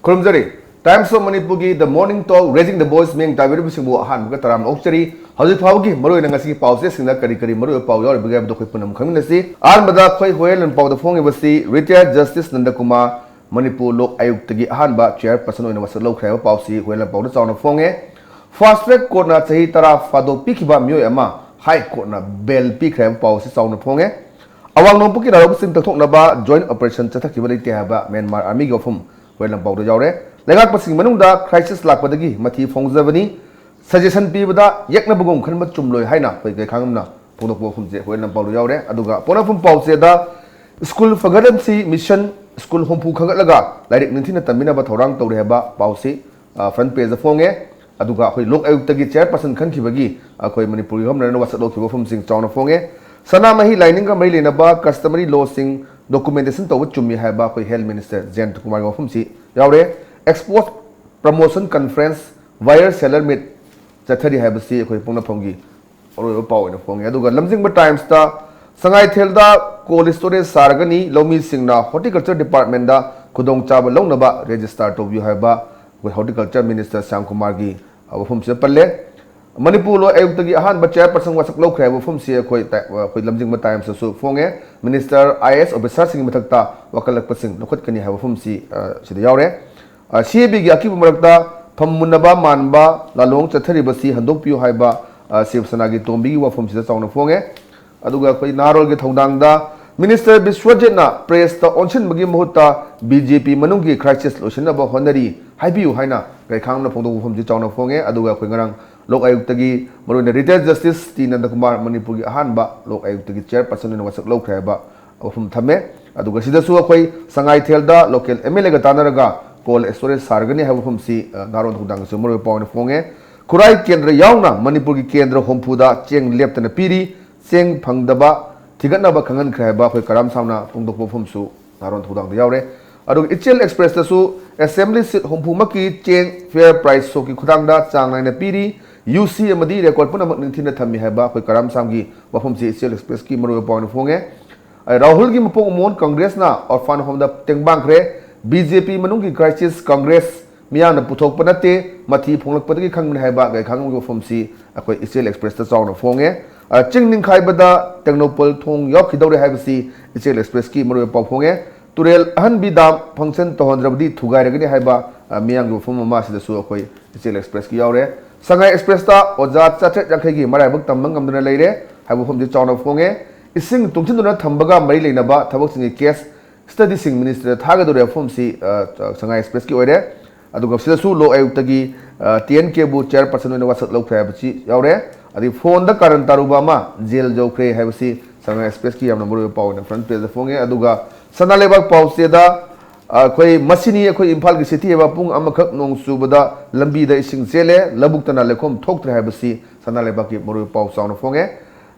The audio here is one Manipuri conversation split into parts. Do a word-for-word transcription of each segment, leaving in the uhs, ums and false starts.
ꯈꯨꯔꯨꯝꯖꯔꯤ꯫ Times of Manipurꯒꯤ The Morning Talk Raising the Voice ꯃꯤꯠꯌꯦꯡ ꯇꯥꯕꯤꯔꯤꯕꯁꯤꯡꯕꯨ ꯑꯍꯥꯟꯕꯒ ꯇꯔꯥꯝꯅ ꯑꯣꯛꯆꯔꯤ꯫ ꯍꯧꯖꯤꯛ ꯐꯥꯎꯕꯒꯤ ꯃꯔꯨꯑꯣꯏꯅ ꯉꯁꯤꯒꯤ ꯄꯥꯎꯆꯦꯁꯤꯡꯗ ꯀꯔꯤ ꯀꯔꯤ ꯃꯔꯨꯑꯣꯏꯕ ꯄꯥꯎ ꯌꯥꯎꯔꯤꯕꯒꯦ ꯍꯥꯏꯕꯗꯨ ꯑꯩꯈꯣꯏ ꯄꯨꯟꯅ ꯈꯪꯃꯤꯟꯅꯁꯤ꯫ ꯑꯍꯥꯟꯕꯗ ꯑꯩꯈꯣꯏ ꯍꯣꯌꯦꯜ ꯂꯥꯟꯄꯥꯎꯗ ꯐꯣꯡꯉꯤꯕꯁꯤ ꯔꯤꯇꯥꯌꯔ ꯖꯁꯇꯤꯁ ꯅꯟꯗꯀꯨꯃꯥꯔ ꯃꯅꯤꯄꯨꯔ ꯂꯣꯛ ꯑꯥꯌꯨꯛꯇꯒꯤ ꯑꯍꯥꯟꯕ ꯆꯦꯌꯔꯄꯔꯁꯟ ꯑꯣꯏꯅ ꯋꯥꯁꯛ ꯂꯧꯈ꯭ꯔꯦ ꯍꯥꯏꯕ ꯄꯥꯎꯁꯤ ꯍꯣꯌꯦꯜ ꯂꯥꯟꯄꯥꯎꯗ ꯆꯥꯎꯅ ꯐꯣꯡꯉꯦ꯫ Fast track courtꯅ ꯆꯍꯤ ꯇꯔꯥ ꯐꯥꯗꯣꯛ ꯄꯤꯈꯤꯕ ꯃꯤꯑꯣꯏ ꯑꯃ ꯍꯥꯏ ꯀꯣꯔꯠꯅ ꯕꯦꯜ ꯄꯤꯈ꯭ꯔꯦ ꯍꯥꯏꯕ ꯄꯥꯎ ꯑꯁꯤ ꯆꯥꯎꯅ ꯐꯣꯡꯉꯦ꯫ ꯑꯋꯥꯡ ꯅꯣꯡꯄꯣꯛꯀꯤ ꯂꯥꯜꯍꯧꯕꯁꯤꯡ ꯀꯛꯊꯣꯛꯅꯕ ꯖꯣꯏꯟ ꯑꯣꯄꯔꯦꯁꯟ ꯆꯠꯊꯈꯤꯕ ꯂꯩꯇꯦ ꯍꯥꯏꯕ ꯃ꯭ꯌꯥꯟꯃꯥꯔ ꯑꯥꯔꯃꯤꯒꯤ ꯋꯥꯐꯝ ꯍꯣꯌꯦꯜ ꯂꯥꯟꯄꯥꯎꯗ ꯌꯥꯎꯔꯦ꯫ ꯂꯩꯉꯥꯛꯄꯁꯤꯡ ꯃꯅꯨꯡꯗ ꯀ꯭ꯔꯥꯏꯁꯤꯁ ꯂꯥꯛꯄꯗꯒꯤ ꯃꯊꯤ ꯐꯣꯡꯖꯕꯅꯤ, ꯁꯖꯦꯁꯟ ꯄꯤꯕꯗ ꯌꯦꯛꯅꯕꯒꯨꯝ ꯈꯟꯕ ꯆꯨꯝꯂꯣꯏ ꯍꯥꯏꯅ ꯑꯩꯈꯣꯏ ꯀꯩꯈꯥꯡ ꯑꯃꯅ ꯐꯣꯡꯗꯣꯛꯄ ꯋꯥꯐꯝꯁꯦ ꯍꯣꯌꯦꯜ ꯂꯥꯟꯄꯥꯎꯗ ꯌꯥꯎꯔꯦ꯫ ꯑꯗꯨꯒ ꯄꯣꯛꯅꯐꯝ ꯄꯥꯎꯆꯦꯗ ꯁ꯭ꯀꯨꯜ ꯐꯒꯠꯍꯟꯁꯤ ꯃꯤꯁꯟ, ꯁ꯭ꯀꯨꯜ ꯍꯨꯝꯐꯨ ꯈꯟꯒꯠꯂꯒ ꯂꯥꯏꯔꯤꯛ ꯅꯤꯡꯊꯤꯅ ꯇꯝꯕꯤꯅꯕ ꯊꯧꯔꯥꯡ ꯇꯧꯔꯦ ꯍꯥꯏꯕ ꯄꯥꯎꯁꯤ ꯐ꯭ꯔꯟꯠ ꯄꯦꯖꯇ ꯐꯣꯡꯉꯦ꯫ ꯑꯗꯨꯒ ꯑꯩꯈꯣꯏ ꯂꯣꯛ ꯑꯥꯌꯨꯛꯇꯒꯤ ꯆꯦꯌꯔꯄꯔꯁꯟ ꯈꯟꯈꯤꯕꯒꯤ ꯑꯩꯈꯣꯏ ꯃꯅꯤꯄꯨꯔꯒꯤ ꯒꯚꯔꯅꯔꯅ ꯋꯥꯁꯛ ꯂꯧꯈꯤꯕ ꯋꯥꯐꯝꯁꯤꯡ ꯆꯥꯎꯅ ꯐꯣꯡꯉꯦ꯫ ꯁꯅꯥꯃꯍꯤ ꯂꯥꯏꯅꯤꯡꯒ ꯃꯔꯤ ꯂꯩꯅꯕ ꯀꯁꯇꯃꯔꯤ ꯂꯣꯁꯤꯡ ꯗꯣꯀꯨꯃꯦꯟꯇꯦꯁꯟ ꯇꯧꯕ ꯆꯨꯝꯃꯤ ꯍꯥꯏꯕ ꯑꯩꯈꯣꯏ ꯍꯦꯜꯊ ꯃꯤꯅꯤꯁꯇꯔ ꯖꯌꯟꯇ ꯀꯨꯃꯥꯔꯒꯤ ꯋꯥꯐꯝꯁꯤ ꯌꯥꯎꯔꯦ꯫ ꯑꯦꯛꯁꯄꯣꯔꯠ ꯄ꯭ꯔꯃꯣꯁꯟ ꯀꯟꯐ꯭ꯔꯦꯟꯁ, ꯕꯥꯌꯔ ꯁꯦꯂꯔ ꯃꯤꯠ ꯆꯠꯊꯔꯤ ꯍꯥꯏꯕꯁꯤ ꯑꯩꯈꯣꯏ ꯄꯣꯛꯅꯐꯝꯒꯤ ꯑꯔꯣꯏꯕ ꯄꯥꯎ ꯑꯣꯏꯅ ꯐꯣꯡꯉꯦ꯫ ꯑꯗꯨꯒ ꯂꯝꯖꯤꯡꯕ ꯇꯥꯏꯝꯁꯇ ꯁꯉꯥꯏꯊꯦꯜꯗ ꯀꯣꯜ ꯁ꯭ꯇꯣꯔꯦꯖ ꯁꯥꯔꯒꯅꯤ, ꯂꯧꯃꯤꯁꯤꯡꯅ ꯍꯣꯔꯇꯤꯀꯜꯆꯔ ꯗꯤꯄꯥꯔꯠꯃꯦꯟꯗ ꯈꯨꯗꯣꯡꯆꯥꯕ ꯂꯧꯅꯕ ꯔꯦꯖꯤꯁꯇꯥꯔ ꯇꯧꯕꯤꯌꯨ ꯍꯥꯏꯕ ꯑꯩꯈꯣꯏ ꯍꯣꯔꯇꯤꯀꯜꯆꯔ ꯃꯤꯅꯤꯁꯇꯔ ꯁ꯭ꯌꯥꯝ ꯀꯨꯃꯥꯔꯒꯤ ꯋꯥꯐꯝꯁꯤꯗ ꯄꯜꯂꯦ꯫ ꯃꯅꯤꯄꯨꯔ ꯂꯣꯛ ꯑꯥꯌꯨꯛꯇꯒꯤ ꯑꯍꯥꯟꯕ ꯆꯦꯌꯔꯄꯔꯁꯟ ꯋꯥꯁꯛ ꯂꯧꯈ꯭ꯔꯦ ꯍꯥꯏꯕ ꯋꯥꯐꯝꯁꯤ ꯑꯩꯈꯣꯏ ꯇꯥꯏ-, ꯑꯩꯈꯣꯏ ꯂꯝꯖꯤꯡꯕ ꯇꯥꯏꯝꯁꯇꯁꯨ ꯐꯣꯡꯉꯦ꯫ ꯃꯤꯅꯤꯁꯇꯔ, ꯑꯥꯏ ꯑꯦ ꯑꯦꯁ ꯑꯣꯐꯤꯁꯥꯔꯁꯤꯡꯒꯤ ꯃꯊꯛꯇ ꯋꯥꯀꯠꯂꯛꯄꯁꯤꯡ ꯂꯧꯈꯠꯀꯅꯤ ꯍꯥꯏꯕ ꯋꯥꯐꯝꯁꯤ, ꯑ, ꯁꯤꯗ ꯌꯥꯎꯔꯦ꯫ ꯑ, ꯁꯤ ꯑꯦ ꯕꯤꯒꯤ ꯑꯀꯤꯕ ꯃꯔꯛꯇ ꯐꯝꯃꯨꯟꯅꯕ ꯃꯥꯟꯕ ꯂꯥꯂꯣꯡ ꯆꯠꯊꯔꯤꯕꯁꯤ ꯍꯟꯗꯣꯛꯄꯤꯌꯨ ꯍꯥꯏꯕ, ꯑ, ꯁꯤꯕ ꯁꯦꯅꯥꯒꯤ ꯇꯣꯝꯕꯤꯒꯤ ꯋꯥꯐꯝꯁꯤꯗ ꯆꯥꯎꯅ ꯐꯣꯡꯉꯦ꯫ ꯑꯗꯨꯒ ꯑꯩꯈꯣꯏ ꯅꯍꯥꯔꯣꯜꯒꯤ ꯊꯧꯗꯥꯡꯗ ꯃꯤꯅꯤꯁꯇꯔ ꯕꯤꯁ꯭ꯋꯖꯤꯠꯅ ꯄ꯭ꯔꯦꯁꯇ ꯑꯣꯟꯁꯤꯟꯕꯒꯤ ꯃꯍꯨꯠꯇ ꯕꯤ ꯖꯦ ꯄꯤ ꯃꯅꯨꯡꯒꯤ ꯀ꯭ꯔꯥꯏꯁꯤꯁ ꯂꯣꯏꯁꯤꯟꯅꯕ ꯍꯣꯠꯅꯔꯤ ꯍꯥꯏꯕꯤꯌꯨ ꯍꯥꯏꯅ ꯀꯩꯈꯥꯡꯅ ꯐꯣꯡꯗꯣꯛꯄ ꯋꯥꯐꯝꯁꯤ ꯆꯥꯎꯅ ꯐꯣꯡꯉꯦ꯫ ꯑꯗꯨꯒ ꯑꯩꯈꯣꯏ ꯉꯔꯥꯡ ꯂꯣꯛ ꯑꯥꯌꯨꯛꯇꯒꯤ ꯃꯔꯨꯑꯣꯏꯅ ꯔꯤꯇꯥꯌꯔ ꯖꯁꯇꯤꯁ ꯇꯤ ꯅꯟꯗꯀꯨꯃꯥꯔ ꯃꯅꯤꯄꯨꯔꯒꯤ ꯑꯍꯥꯟꯕ ꯂꯣꯛ ꯑꯥꯌꯨꯛꯇꯒꯤ ꯆꯦꯌꯔꯄꯔꯁꯟ ꯑꯣꯏꯅ ꯋꯥꯁꯛ ꯂꯧꯈ꯭ꯔꯦ ꯍꯥꯏꯕ ꯋꯥꯐꯝ ꯊꯝꯃꯦ꯫ ꯑꯗꯨꯒ ꯁꯤꯗꯁꯨ ꯑꯩꯈꯣꯏ ꯁꯉꯥꯏꯊꯦꯜꯗ ꯂꯣꯀꯦꯜ ꯑꯦꯝ ꯑꯦꯜ ꯑꯦꯒ ꯇꯥꯟꯅꯔꯒ ꯀꯣꯜ ꯁ꯭ꯇꯣꯔꯦꯖ ꯁꯥꯔꯒꯅꯤ ꯍꯥꯏꯕ ꯋꯥꯐꯝꯁꯤ, ꯑ, ꯅꯍꯥꯔꯣꯜ ꯊꯧꯗꯥꯡꯒꯤꯁꯨ ꯃꯔꯨꯑꯣꯏꯕ ꯄꯥꯎ ꯑꯣꯏꯅ ꯐꯣꯡꯉꯦ꯫ ꯈꯨꯔꯥꯏ ꯀꯦꯟꯗ꯭ꯔ ꯌꯥꯎꯅ ꯃꯅꯤꯄꯨꯔꯒꯤ ꯀꯦꯟꯗ꯭ꯔ ꯍꯨꯝꯐꯨꯗ ꯆꯦꯡ ꯂꯦꯞꯇꯅ ꯄꯤꯔꯤ꯫ ꯆꯦꯡ ꯐꯪꯗꯕ ꯊꯤꯒꯠꯅꯕ ꯈꯪꯍꯟꯈ꯭ꯔꯦ ꯍꯥꯏꯕ ꯑꯩꯈꯣꯏ ꯀꯔꯥꯝ ꯁꯥꯝꯅ ꯐꯣꯡꯗꯣꯛꯄ ꯋꯥꯐꯝꯁꯨ ꯅꯍꯥꯔꯣꯜ ꯊꯧꯗꯥꯡꯗ ꯌꯥꯎꯔꯦ꯫ ꯑꯗꯨꯒ ꯏꯆꯦꯜ ꯑꯦꯛꯁꯄ꯭ꯔꯦꯁꯇꯁꯨ ꯑꯦꯁꯦꯝꯕ꯭ꯂꯤ ꯁꯤꯠ ꯍꯨꯝꯐꯨꯃꯛꯀꯤ ꯆꯦꯡ ꯐꯤꯌꯔ ꯄ꯭ꯔꯥꯏꯁ ꯁꯣꯛꯀꯤ ꯈꯨꯊꯥꯡꯗ ꯆꯥꯡ ꯅꯥꯏꯅ ꯄꯤꯔꯤ, ꯌꯨ ꯁꯤ ꯑꯃꯗꯤ ꯔꯦꯀꯣꯔꯗ ꯄꯨꯝꯅꯃꯛ ꯅꯤꯡꯊꯤꯅ ꯊꯝꯃꯤ ꯍꯥꯏꯕ ꯑꯩꯈꯣꯏ ꯀꯔꯥꯝ ꯁꯥꯝꯒꯤ ꯋꯥꯐꯝꯁꯤ ꯏꯆꯦꯜ ꯑꯦꯛꯁꯄ꯭ꯔꯦꯁꯀꯤ ꯃꯔꯨꯑꯣꯏꯕ ꯄꯥꯎ ꯑꯣꯏꯅ ꯐꯣꯡꯉꯦ꯫ ꯑ, ꯔꯥꯍꯨꯜꯒꯤ ꯃꯄꯣꯛ ꯃꯣꯟ ꯀꯪꯒ꯭ꯔꯦꯁꯅ ꯑꯣꯔꯐꯥꯟ ꯍꯣꯝꯗ ꯇꯦꯡꯕꯥꯡꯈ꯭ꯔꯦ꯫ ꯕꯤ ꯖꯦ ꯄꯤ ꯃꯅꯨꯡꯒꯤ crisis Congress ꯃꯤꯌꯥꯝꯅ ꯄꯨꯊꯣꯛꯄ ꯅꯠꯇꯦ, ꯃꯊꯤ ꯐꯣꯡꯂꯛꯄꯗꯒꯤ ꯈꯪꯕꯅꯤ ꯍꯥꯏꯕ ꯒꯥꯏꯈꯥꯡꯕꯝꯒꯤ ꯋꯥꯐꯝꯁꯤ ꯑꯩꯈꯣꯏ ꯏꯆꯦꯜ ꯑꯦꯛꯁꯄ꯭ꯔꯦꯁꯇ ꯆꯥꯎꯅ ꯐꯣꯡꯉꯦ꯫ ꯑ, ꯆꯤꯡ ꯅꯤꯡꯈꯥꯏꯕꯗ ꯇꯦꯡꯅꯧꯄꯜ ꯊꯣꯡ ꯌꯥꯎꯈꯤꯗꯧꯔꯦ ꯍꯥꯏꯕꯁꯤ ꯏꯆꯦꯜ ꯑꯦꯛꯁꯄ꯭ꯔꯦꯁꯀꯤ ꯃꯔꯨꯑꯣꯏꯕ ꯄꯥꯎ ꯐꯣꯡꯉꯦ꯫ ꯇꯨꯔꯦꯜ ꯑꯍꯟꯕꯤ ꯗꯥꯝ function ꯇꯧꯍꯟꯗ꯭ꯔꯕꯗꯤ ꯊꯨꯒꯥꯏꯔꯒꯅꯤ ꯍꯥꯏꯕ, ꯑ, ꯃꯤꯌꯥꯝꯒꯤ ꯋꯥꯐꯝ ꯑꯃ ꯑꯁꯤꯗꯁꯨ ꯑꯩꯈꯣꯏ ꯏꯆꯦꯜ ꯑꯦꯛꯁꯄ꯭ꯔꯦꯁꯀꯤ ꯌꯥꯎꯔꯦ꯫ ꯁꯉꯥꯏ ꯑꯦꯛꯁꯄ꯭ꯔꯦꯁꯇ ꯑꯣꯖꯥ ꯆꯥꯇ꯭ꯔꯦꯠ ꯌꯥꯡꯈꯩꯒꯤ ꯃꯔꯥꯏꯕꯛ ꯇꯝꯕ ꯉꯝꯗꯅ ꯂꯩꯔꯦ ꯍꯥꯏꯕ ꯋꯥꯐꯝꯁꯤ ꯆꯥꯎꯅ ꯐꯣꯡꯉꯦ꯫ ꯏꯁꯤꯡ ꯇꯨꯡꯁꯤꯟꯗꯨꯅ ꯊꯝꯕꯒ ꯃꯔꯤ ꯂꯩꯅꯕ ꯊꯕꯛꯁꯤꯡꯒꯤ case studyꯁꯤꯡ ministryꯗ ꯊꯥꯒꯗꯧꯔꯦ ꯍꯥꯏꯕ ꯋꯥꯐꯝꯁꯤ, ꯑ, ꯁꯉꯥꯏ ꯑꯦꯛꯁꯄ꯭ꯔꯦꯁꯀꯤ ꯑꯣꯏꯔꯦ꯫ ꯑꯗꯨꯒ ꯁꯤꯗꯁꯨ ꯂꯣꯛ ꯑꯌꯨꯛꯇꯒꯤ, ꯑ, ꯇꯤ ꯑꯦꯟ ꯀꯦꯕꯨ chairperson ꯑꯣꯏꯅ ꯋꯥꯁꯛ ꯂꯧꯈ꯭ꯔꯦ ꯍꯥꯏꯕꯁꯤ ꯌꯥꯎꯔꯦ꯫ ꯑꯗꯩ phoneꯗ ꯀꯥꯔꯟ ꯇꯥꯔꯨꯕ ꯑꯃ jail ꯌꯧꯈ꯭ꯔꯦ ꯍꯥꯏꯕꯁꯤ ꯁꯉꯥꯏ ꯑꯦꯛꯁꯄ꯭ꯔꯦꯁꯀꯤ ꯌꯥꯝꯅ ꯃꯔꯨꯑꯣꯏꯕ ꯄꯥꯎ ꯑꯣꯏꯅ front pageꯇ ꯐꯣꯡꯉꯦ꯫ ꯑꯗꯨꯒ ꯁꯅꯥ ꯂꯩꯕꯥꯛ ꯄꯥꯎꯆꯦꯗ, ꯑ, ꯑꯩꯈꯣꯏ ꯃꯁꯤꯅꯤ ꯑꯩꯈꯣꯏ ꯏꯝꯐꯥꯜꯒꯤ city ꯍꯥꯏꯕ ꯄꯨꯡ ꯑꯃꯈꯛ ꯅꯣꯡ ꯆꯨꯕꯗ ꯂꯝꯕꯤꯗ ꯏꯁꯤꯡ ꯆꯦꯜꯂꯦ, ꯂꯧꯕꯨꯛꯇꯅ ꯂꯩꯈꯣꯝ ꯊꯣꯛꯇ꯭ꯔꯦ ꯍꯥꯏꯕꯁꯤ ꯁꯅꯥ ꯂꯩꯕꯥꯛꯀꯤ ꯃꯔꯨꯑꯣꯏꯕ ꯄꯥꯎ ꯆꯥꯎꯅ ꯐꯣꯡꯉꯦ꯫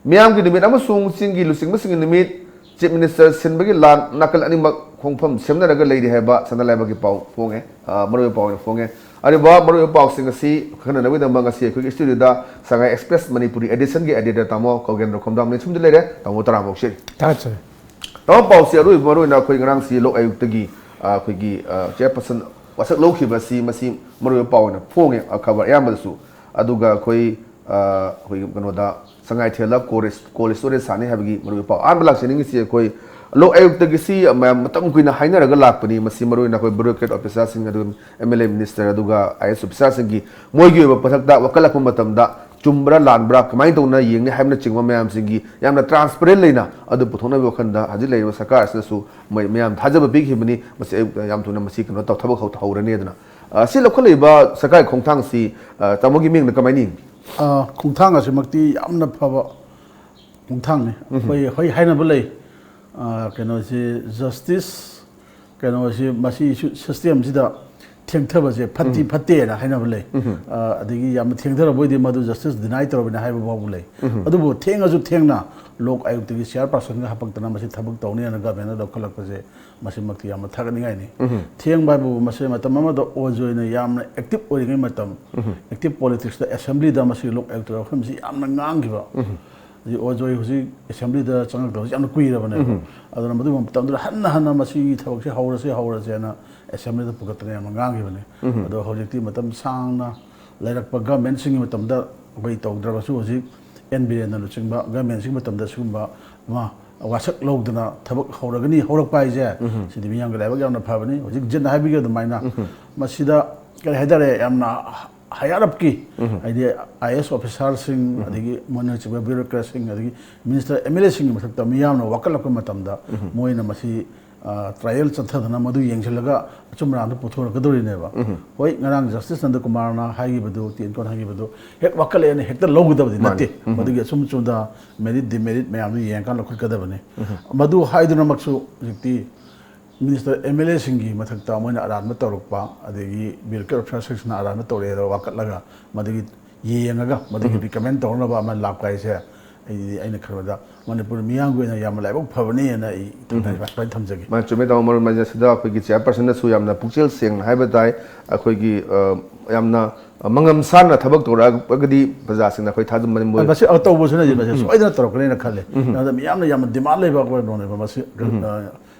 ꯃꯤꯌꯥꯝꯒꯤ ꯅꯨꯃꯤꯠ ꯑꯃꯁꯨꯡ ꯆꯤꯡꯒꯤ ꯂꯨꯆꯤꯡꯕꯁꯤꯡꯒꯤ ꯅꯨꯃꯤꯠ, Chief Minister ꯁꯤꯟꯕꯒꯤ ꯂꯥꯟ ꯅꯥꯀꯜ ꯑꯅꯤꯃꯛ ꯈꯣꯡꯐꯝ ꯁꯦꯝꯅꯔꯒ ꯂꯩꯔꯤ ꯍꯥꯏꯕ ꯁꯅꯥ ꯂꯩꯕꯥꯛꯀꯤ ꯄꯥꯎ ꯐꯣꯡꯉꯦ, ꯑ, ꯃꯔꯨꯑꯣꯏꯕ ꯄꯥꯎ ꯑꯣꯏꯅ ꯐꯣꯡꯉꯦ꯫ ꯑꯔꯤꯕ ꯃꯔꯨꯑꯣꯏꯕ ꯄꯥꯎꯁꯤꯡ ꯑꯁꯤ ꯈꯪꯅꯅꯕꯒꯤꯗꯃꯛ ꯉꯁꯤ ꯑꯩꯈꯣꯏꯒꯤ studioꯗ ꯁꯉꯥꯏ Express ꯃꯅꯤꯄꯨꯔꯤ editionꯒꯤ editor ꯇꯥꯃꯣ ꯀꯧꯒꯦꯟꯗ꯭ꯔ ꯈꯣꯝꯗꯥꯝ ꯂꯦꯟꯁꯨꯝꯗ ꯂꯩꯔꯦ꯫ ꯇꯥꯃꯣ ꯇꯔꯥꯃꯨꯛ ꯁꯤꯔꯤ꯫ ꯊꯥꯒꯠꯆꯔꯤ꯫ ꯇꯥꯃꯣ, ꯄꯥꯎꯁꯤ ꯑꯔꯣꯏꯕ ꯃꯔꯨꯑꯣꯏꯅ ꯑꯩꯈꯣꯏ ꯉꯔꯥꯡꯁꯤ ꯂꯣꯛ ꯑꯌꯨꯛꯇꯒꯤ, ꯑ, ꯑꯩꯈꯣꯏꯒꯤ, ꯑ, chairperson ꯋꯥꯁꯛ ꯂꯧꯈꯤꯕ ꯑꯁꯤ ꯃꯁꯤ ꯃꯔꯨꯑꯣꯏꯕ ꯄꯥꯎ ꯑꯣꯏꯅ ꯐꯣꯡꯉꯦ, ꯑ, ꯈꯕꯔ ꯑꯌꯥꯝꯕꯗꯁꯨ꯫ ꯑꯗꯨꯒ ꯑꯩꯈꯣꯏ, ꯑ, ꯑꯩꯈꯣꯏꯒꯤ ꯀꯩꯅꯣꯗ ꯁꯉꯥꯏꯊꯦꯜꯗ cold, cold storage ꯁꯥꯅꯤ ꯍꯥꯏꯕꯒꯤ ꯃꯔꯨꯑꯣꯏꯕ ꯄꯥꯎ꯫ ꯑꯍꯥꯟꯕ ꯂꯥꯛꯆꯅꯤꯡꯉꯤꯁꯤ ꯑꯩꯈꯣꯏ ꯂꯣꯛ ꯑꯌꯨꯛꯇꯒꯤ ꯁꯤ ꯃꯌꯥꯝ ꯃꯇꯝ ꯀꯨꯏꯅ ꯍꯥꯏꯅꯔꯒ ꯂꯥꯛꯄꯅꯤ꯫ ꯃꯁꯤ ꯃꯔꯨꯑꯣꯏꯅ ꯑꯩꯈꯣꯏ bureaucrat officerꯁꯤꯡ, ꯑꯗꯨꯒ M L A minister, ꯑꯗꯨꯒ I A S officerꯁꯤꯡꯒꯤ ꯃꯣꯏꯒꯤ ꯑꯣꯏꯕ ꯃꯊꯛꯇ ꯋꯥꯀꯠꯂꯛꯄ ꯃꯇꯝꯗ ꯆꯨꯝꯕ꯭ꯔꯥ ꯂꯥꯟꯕ꯭ꯔꯥ ꯀꯃꯥꯏꯅ ꯇꯧꯅ ꯌꯦꯡꯅꯤ ꯍꯥꯏꯕꯅꯆꯤꯡꯕ ꯃꯌꯥꯝꯁꯤꯡꯒꯤ ꯌꯥꯝꯅ transparent ꯂꯩꯅ ꯑꯗꯨ ꯄꯨꯊꯣꯛꯅꯕꯒꯤ ꯋꯥꯈꯜꯗ ꯍꯧꯖꯤꯛ ꯂꯩꯔꯤꯕ ꯁꯔꯀꯥꯔ ꯑꯁꯤꯅꯁꯨ ꯃꯣꯏ ꯃꯌꯥꯝ ꯊꯥꯖꯕ ꯄꯤꯈꯤꯕꯅꯤ꯫ ꯃꯁꯤ ꯑꯌꯨꯛꯇ ꯌꯥꯝ ꯊꯨꯅ ꯃꯁꯤ ꯀꯩꯅꯣ ꯇꯧ-, ꯊꯕꯛ ꯍꯧ-, ꯍꯧꯔꯅꯤ ꯑꯗꯨꯅ꯫ ꯑ, ꯁꯤ ꯂꯧꯈꯠꯂꯛꯏꯕ ꯁꯔꯀꯥꯔꯒꯤ ꯈꯣꯡꯊꯥꯡꯁꯤ, ꯑ, ꯇꯥꯃꯣꯒꯤ ꯃꯤꯡꯗ ꯀꯃꯥꯏꯅ ꯌꯦꯡꯉꯤ? ꯑ, ꯈꯣꯡꯊꯥꯡ ꯑꯁꯤꯃꯛꯇꯤ ꯌꯥꯝꯅ ꯐꯕ ꯈꯣꯡꯊꯥꯡꯅꯤ꯫ ꯎꯝ꯫ ꯑꯩꯈꯣꯏ, ꯑꯩꯈꯣꯏ ꯍꯥꯏꯅꯕ ꯂꯩ, ꯑ, ꯀꯩꯅꯣꯁꯤ, justice, ꯀꯩꯅꯣꯁꯤ, ꯃꯁꯤ ꯁꯨ-, systemꯁꯤꯗ ꯊꯦꯡꯊꯕꯁꯦ ꯐꯠꯇꯤ ꯎꯝ꯫ ꯐꯠꯇꯦꯅ ꯍꯥꯏꯅꯕ ꯂꯩ꯫ ꯎꯝ꯫ ꯑ, ꯑꯗꯒꯤ ꯌꯥꯝꯅ ꯊꯦꯡꯊꯔꯕ ꯑꯣꯏꯗꯤ ꯃꯗꯨ justice deny ꯇꯧꯔꯕꯅꯤ ꯍꯥꯏꯕ ꯐꯥꯎꯕ ꯂꯩ꯫ ꯎꯝ꯫ ꯑꯗꯨꯕꯨ ꯊꯦꯡꯉꯁꯨ ꯊꯦꯡꯅ ꯂꯣꯛ ꯑꯌꯨꯛꯇꯒꯤ chairpersonꯒ ꯍꯥꯄꯛꯇꯅ ꯃꯁꯤ ꯊꯕꯛ ꯇꯧꯅꯤ ꯍꯥꯏꯅ governmentꯅ ꯂꯧꯈꯠꯂꯛꯄꯁꯦ ꯃꯁꯤꯃꯛꯇꯤ ꯌꯥꯝꯅ ꯊꯥꯒꯠꯅꯤꯡꯉꯥꯏꯅꯤ꯫ ꯎꯝ꯫ ꯊꯦꯡꯕ ꯍꯥꯏꯕꯕꯨ ꯃꯁꯤ ꯃꯇꯝ ꯑꯃꯗ ꯑꯣꯖ ꯑꯣꯏꯅ ꯌꯥꯝꯅ active ꯑꯣꯏꯔꯤꯉꯩ ꯃꯇꯝ, ꯎꯝ꯫ Active politicsꯇ assemblyꯗ ꯃꯁꯤ ꯂꯣꯛ ꯑꯌꯨꯛꯇ ꯋꯥꯐꯝꯁꯤ ꯌꯥꯝꯅ ꯉꯥꯡꯈꯤꯕ꯫ ꯎꯝ꯫ ꯍꯧꯖꯤꯛ ꯑꯣꯖꯣꯏ ꯍꯧꯖꯤꯛ ꯑꯦꯁꯦꯝꯕ꯭ꯂꯤꯗ ꯆꯪꯉꯛꯇꯕꯁꯤ ꯌꯥꯝꯅ ꯀꯨꯏꯔꯕꯅꯦꯕ꯫ ꯑꯗꯨꯅ ꯃꯗꯨꯒꯤ ꯃꯇꯝꯗꯨꯗ ꯍꯟꯅ ꯍꯟꯅ ꯃꯁꯤꯒꯤ ꯊꯕꯛꯁꯦ ꯍꯧꯔꯁꯦ ꯍꯧꯔꯁꯦꯅ ꯑꯦꯁꯦꯝꯕ꯭ꯂꯤꯗ ꯄꯨꯈꯠꯇꯅ ꯌꯥꯝꯅ ꯉꯥꯡꯈꯤꯕꯅꯤ꯫ ꯑꯗꯣ ꯍꯧꯖꯤꯛꯇꯤ ꯃꯇꯝ ꯁꯥꯡꯅ ꯂꯩꯔꯛꯄ ꯒꯃꯦꯟꯁꯤꯡꯒꯤ ꯃꯇꯝꯗ ꯑꯩꯈꯣꯏ ꯇꯧꯗ꯭ꯔꯕꯁꯨ, ꯍꯧꯖꯤꯛ ꯑꯦꯟ ꯕꯤꯔꯦꯟꯅ ꯂꯨꯆꯤꯡꯕ ꯒꯃꯦꯟꯁꯤꯡꯒꯤ ꯃꯇꯝꯗ ꯁꯤꯒꯨꯝꯕ ꯑꯃ ꯋꯥꯁꯛ ꯂꯧꯗꯅ ꯊꯕꯛ ꯍꯧꯔꯒꯅꯤ, ꯍꯧꯔꯛꯄ ꯍꯥꯏꯁꯦ ꯁꯤꯗꯤ ꯃꯤꯌꯥꯝꯒꯤ ꯂꯥꯏꯕꯛ ꯌꯥꯝꯅ ꯐꯕꯅꯤ꯫ ꯍꯧꯖꯤꯛ ꯖꯤꯟ ꯍꯥꯏꯕꯤꯈꯤꯕ ꯑꯗꯨꯃꯥꯏꯅ ꯃꯁꯤꯗ ꯀꯔꯤ ꯍꯥꯏꯇꯥꯔꯦ, ꯌꯥꯝꯅ ꯍꯥꯏꯌꯔ ꯑꯞꯀꯤ, ꯍꯥꯏꯗꯤ ꯑꯥꯏ ꯑꯦꯁ ꯑꯣꯐꯤꯁꯥꯔꯁꯤꯡ, ꯑꯗꯒꯤ ꯃꯣꯏꯅꯆꯤꯡꯕ ꯕ꯭ꯌꯨꯔꯣꯀ꯭ꯔꯦꯠꯁꯤꯡ, ꯑꯗꯒꯤ ꯃꯤꯅꯤꯁꯇꯔ, ꯑꯦꯝ ꯑꯦꯜ ꯑꯦꯁꯤꯡꯒꯤ ꯃꯊꯛꯇ ꯃꯤꯌꯥꯝꯅ ꯋꯥꯀꯠꯂꯛꯄ ꯃꯇꯝꯗ ꯃꯣꯏꯅ ꯃꯁꯤ ꯇ꯭ꯔꯥꯏꯌꯦꯜ ꯆꯠꯊꯗꯅ ꯃꯗꯨ ꯌꯦꯡꯁꯤꯜꯂꯒ ꯑꯆꯨꯝ ꯑꯔꯥꯟꯗꯨ ꯄꯨꯊꯣꯔꯛꯀꯗꯧꯔꯤꯅꯦꯕ꯫ ꯍꯣꯏ, ꯉꯔꯥꯡ ꯖꯁꯇꯤꯁ ꯅꯟꯗꯀꯨꯃꯥꯔꯅ ꯍꯥꯏꯈꯤꯕꯗꯨ, ꯇꯦꯟꯀꯣꯟ ꯍꯥꯏꯈꯤꯕꯗꯨ, ꯍꯦꯛ ꯋꯥꯀꯠꯂꯛꯑꯦꯅ ꯍꯦꯛꯇ ꯂꯧꯒꯗꯕꯗꯤ ꯃꯥꯅꯤ꯫ ꯅꯠꯇꯦ꯫ ꯃꯗꯨꯒꯤ ꯑꯆꯨꯝ ꯑꯆꯨꯝꯗ ꯃꯦꯔꯤꯠ ꯗꯤꯃꯦꯔꯤꯠ ꯃꯌꯥꯝꯗꯨ ꯌꯦꯡꯉꯀꯥꯟꯗ ꯂꯧꯈꯠꯀꯗꯕꯅꯤ꯫ ꯃꯗꯨ ꯍꯥꯏꯗꯨꯅꯃꯛꯁꯨ ꯍꯧꯖꯤꯛꯇꯤ ꯃꯤꯅꯤꯁꯇꯔ, ꯑꯦꯝ ꯑꯦꯜ ꯑꯦꯁꯤꯡꯒꯤ ꯃꯊꯛꯇ ꯃꯣꯏꯅ ꯑꯔꯥꯟꯕ ꯇꯧꯔꯛꯄ, ꯑꯗꯒꯤ ꯕ꯭ꯌꯨꯔꯣꯀ꯭ꯔꯦꯠ ꯑꯣꯐꯤꯁꯥꯔꯁꯤꯡꯁꯤꯅ ꯑꯔꯥꯟꯕ ꯇꯧꯔꯛꯑꯦ ꯍꯥꯏꯗꯅ ꯋꯥꯀꯠꯂꯒ ꯃꯗꯨꯒꯤ ꯌꯦꯡꯉꯒ ꯃꯗꯨꯒꯤ ꯔꯤꯀꯃꯦꯟ ꯇꯧꯅꯕ ꯑꯃ ꯂꯥꯛꯄ ꯍꯥꯏꯁꯦ ꯑꯩꯗꯤ, ꯑꯩꯅ ꯈꯟꯕꯗ ꯃꯅꯤꯄꯨꯔ ꯃꯤꯌꯥꯝꯒꯤ ꯑꯣꯏꯅ ꯌꯥꯝꯅ ꯂꯥꯏꯕꯛ ꯐꯕꯅꯦꯅ ꯑꯩ ꯊꯝꯖ-, ꯁꯨꯃꯥꯏꯅ ꯊꯝꯖꯒꯦ꯫ ꯃꯥ ꯆꯨꯝꯃꯦ, ꯇꯥꯃꯣ꯫ ꯃꯔꯨꯞ ꯃꯥꯏꯖꯦ ꯁꯤꯗ ꯑꯩꯈꯣꯏꯒꯤ ꯆꯤꯌꯥꯔꯄꯔꯁꯟꯅꯁꯨ ꯌꯥꯝꯅ ꯄꯨꯛꯆꯦꯜ ꯁꯦꯡꯅ ꯍꯥꯏꯕ ꯇꯥꯏ꯫ ꯑꯩꯈꯣꯏꯒꯤ, ꯑ, ꯌꯥꯝꯅ, ꯑ, ꯃꯉꯝ ꯁꯥꯟꯅ ꯊꯕꯛ ꯇꯧꯔꯛꯑꯒꯗꯤ ꯄ꯭ꯔꯖꯥꯁꯤꯡꯅ ꯑꯩꯈꯣꯏ ꯊꯥꯖꯕ ꯃꯅꯤ ꯃꯣꯏ ꯃꯁꯤ ꯇꯧꯕꯁꯨ ꯅꯠꯇꯦ, ꯃꯁꯤ ꯁꯣꯏꯗꯅ ꯇꯧꯔꯛꯀꯅꯤꯅ ꯈꯜꯂꯦ꯫ ꯑꯗꯨꯅ ꯃꯤꯌꯥꯝꯅ ꯌꯥꯝꯅ ꯗꯤꯃꯥꯟ ꯂꯩꯕ ꯑꯩꯈꯣꯏ ꯅꯣꯅꯦꯕ ꯃꯁꯤ, ꯑ,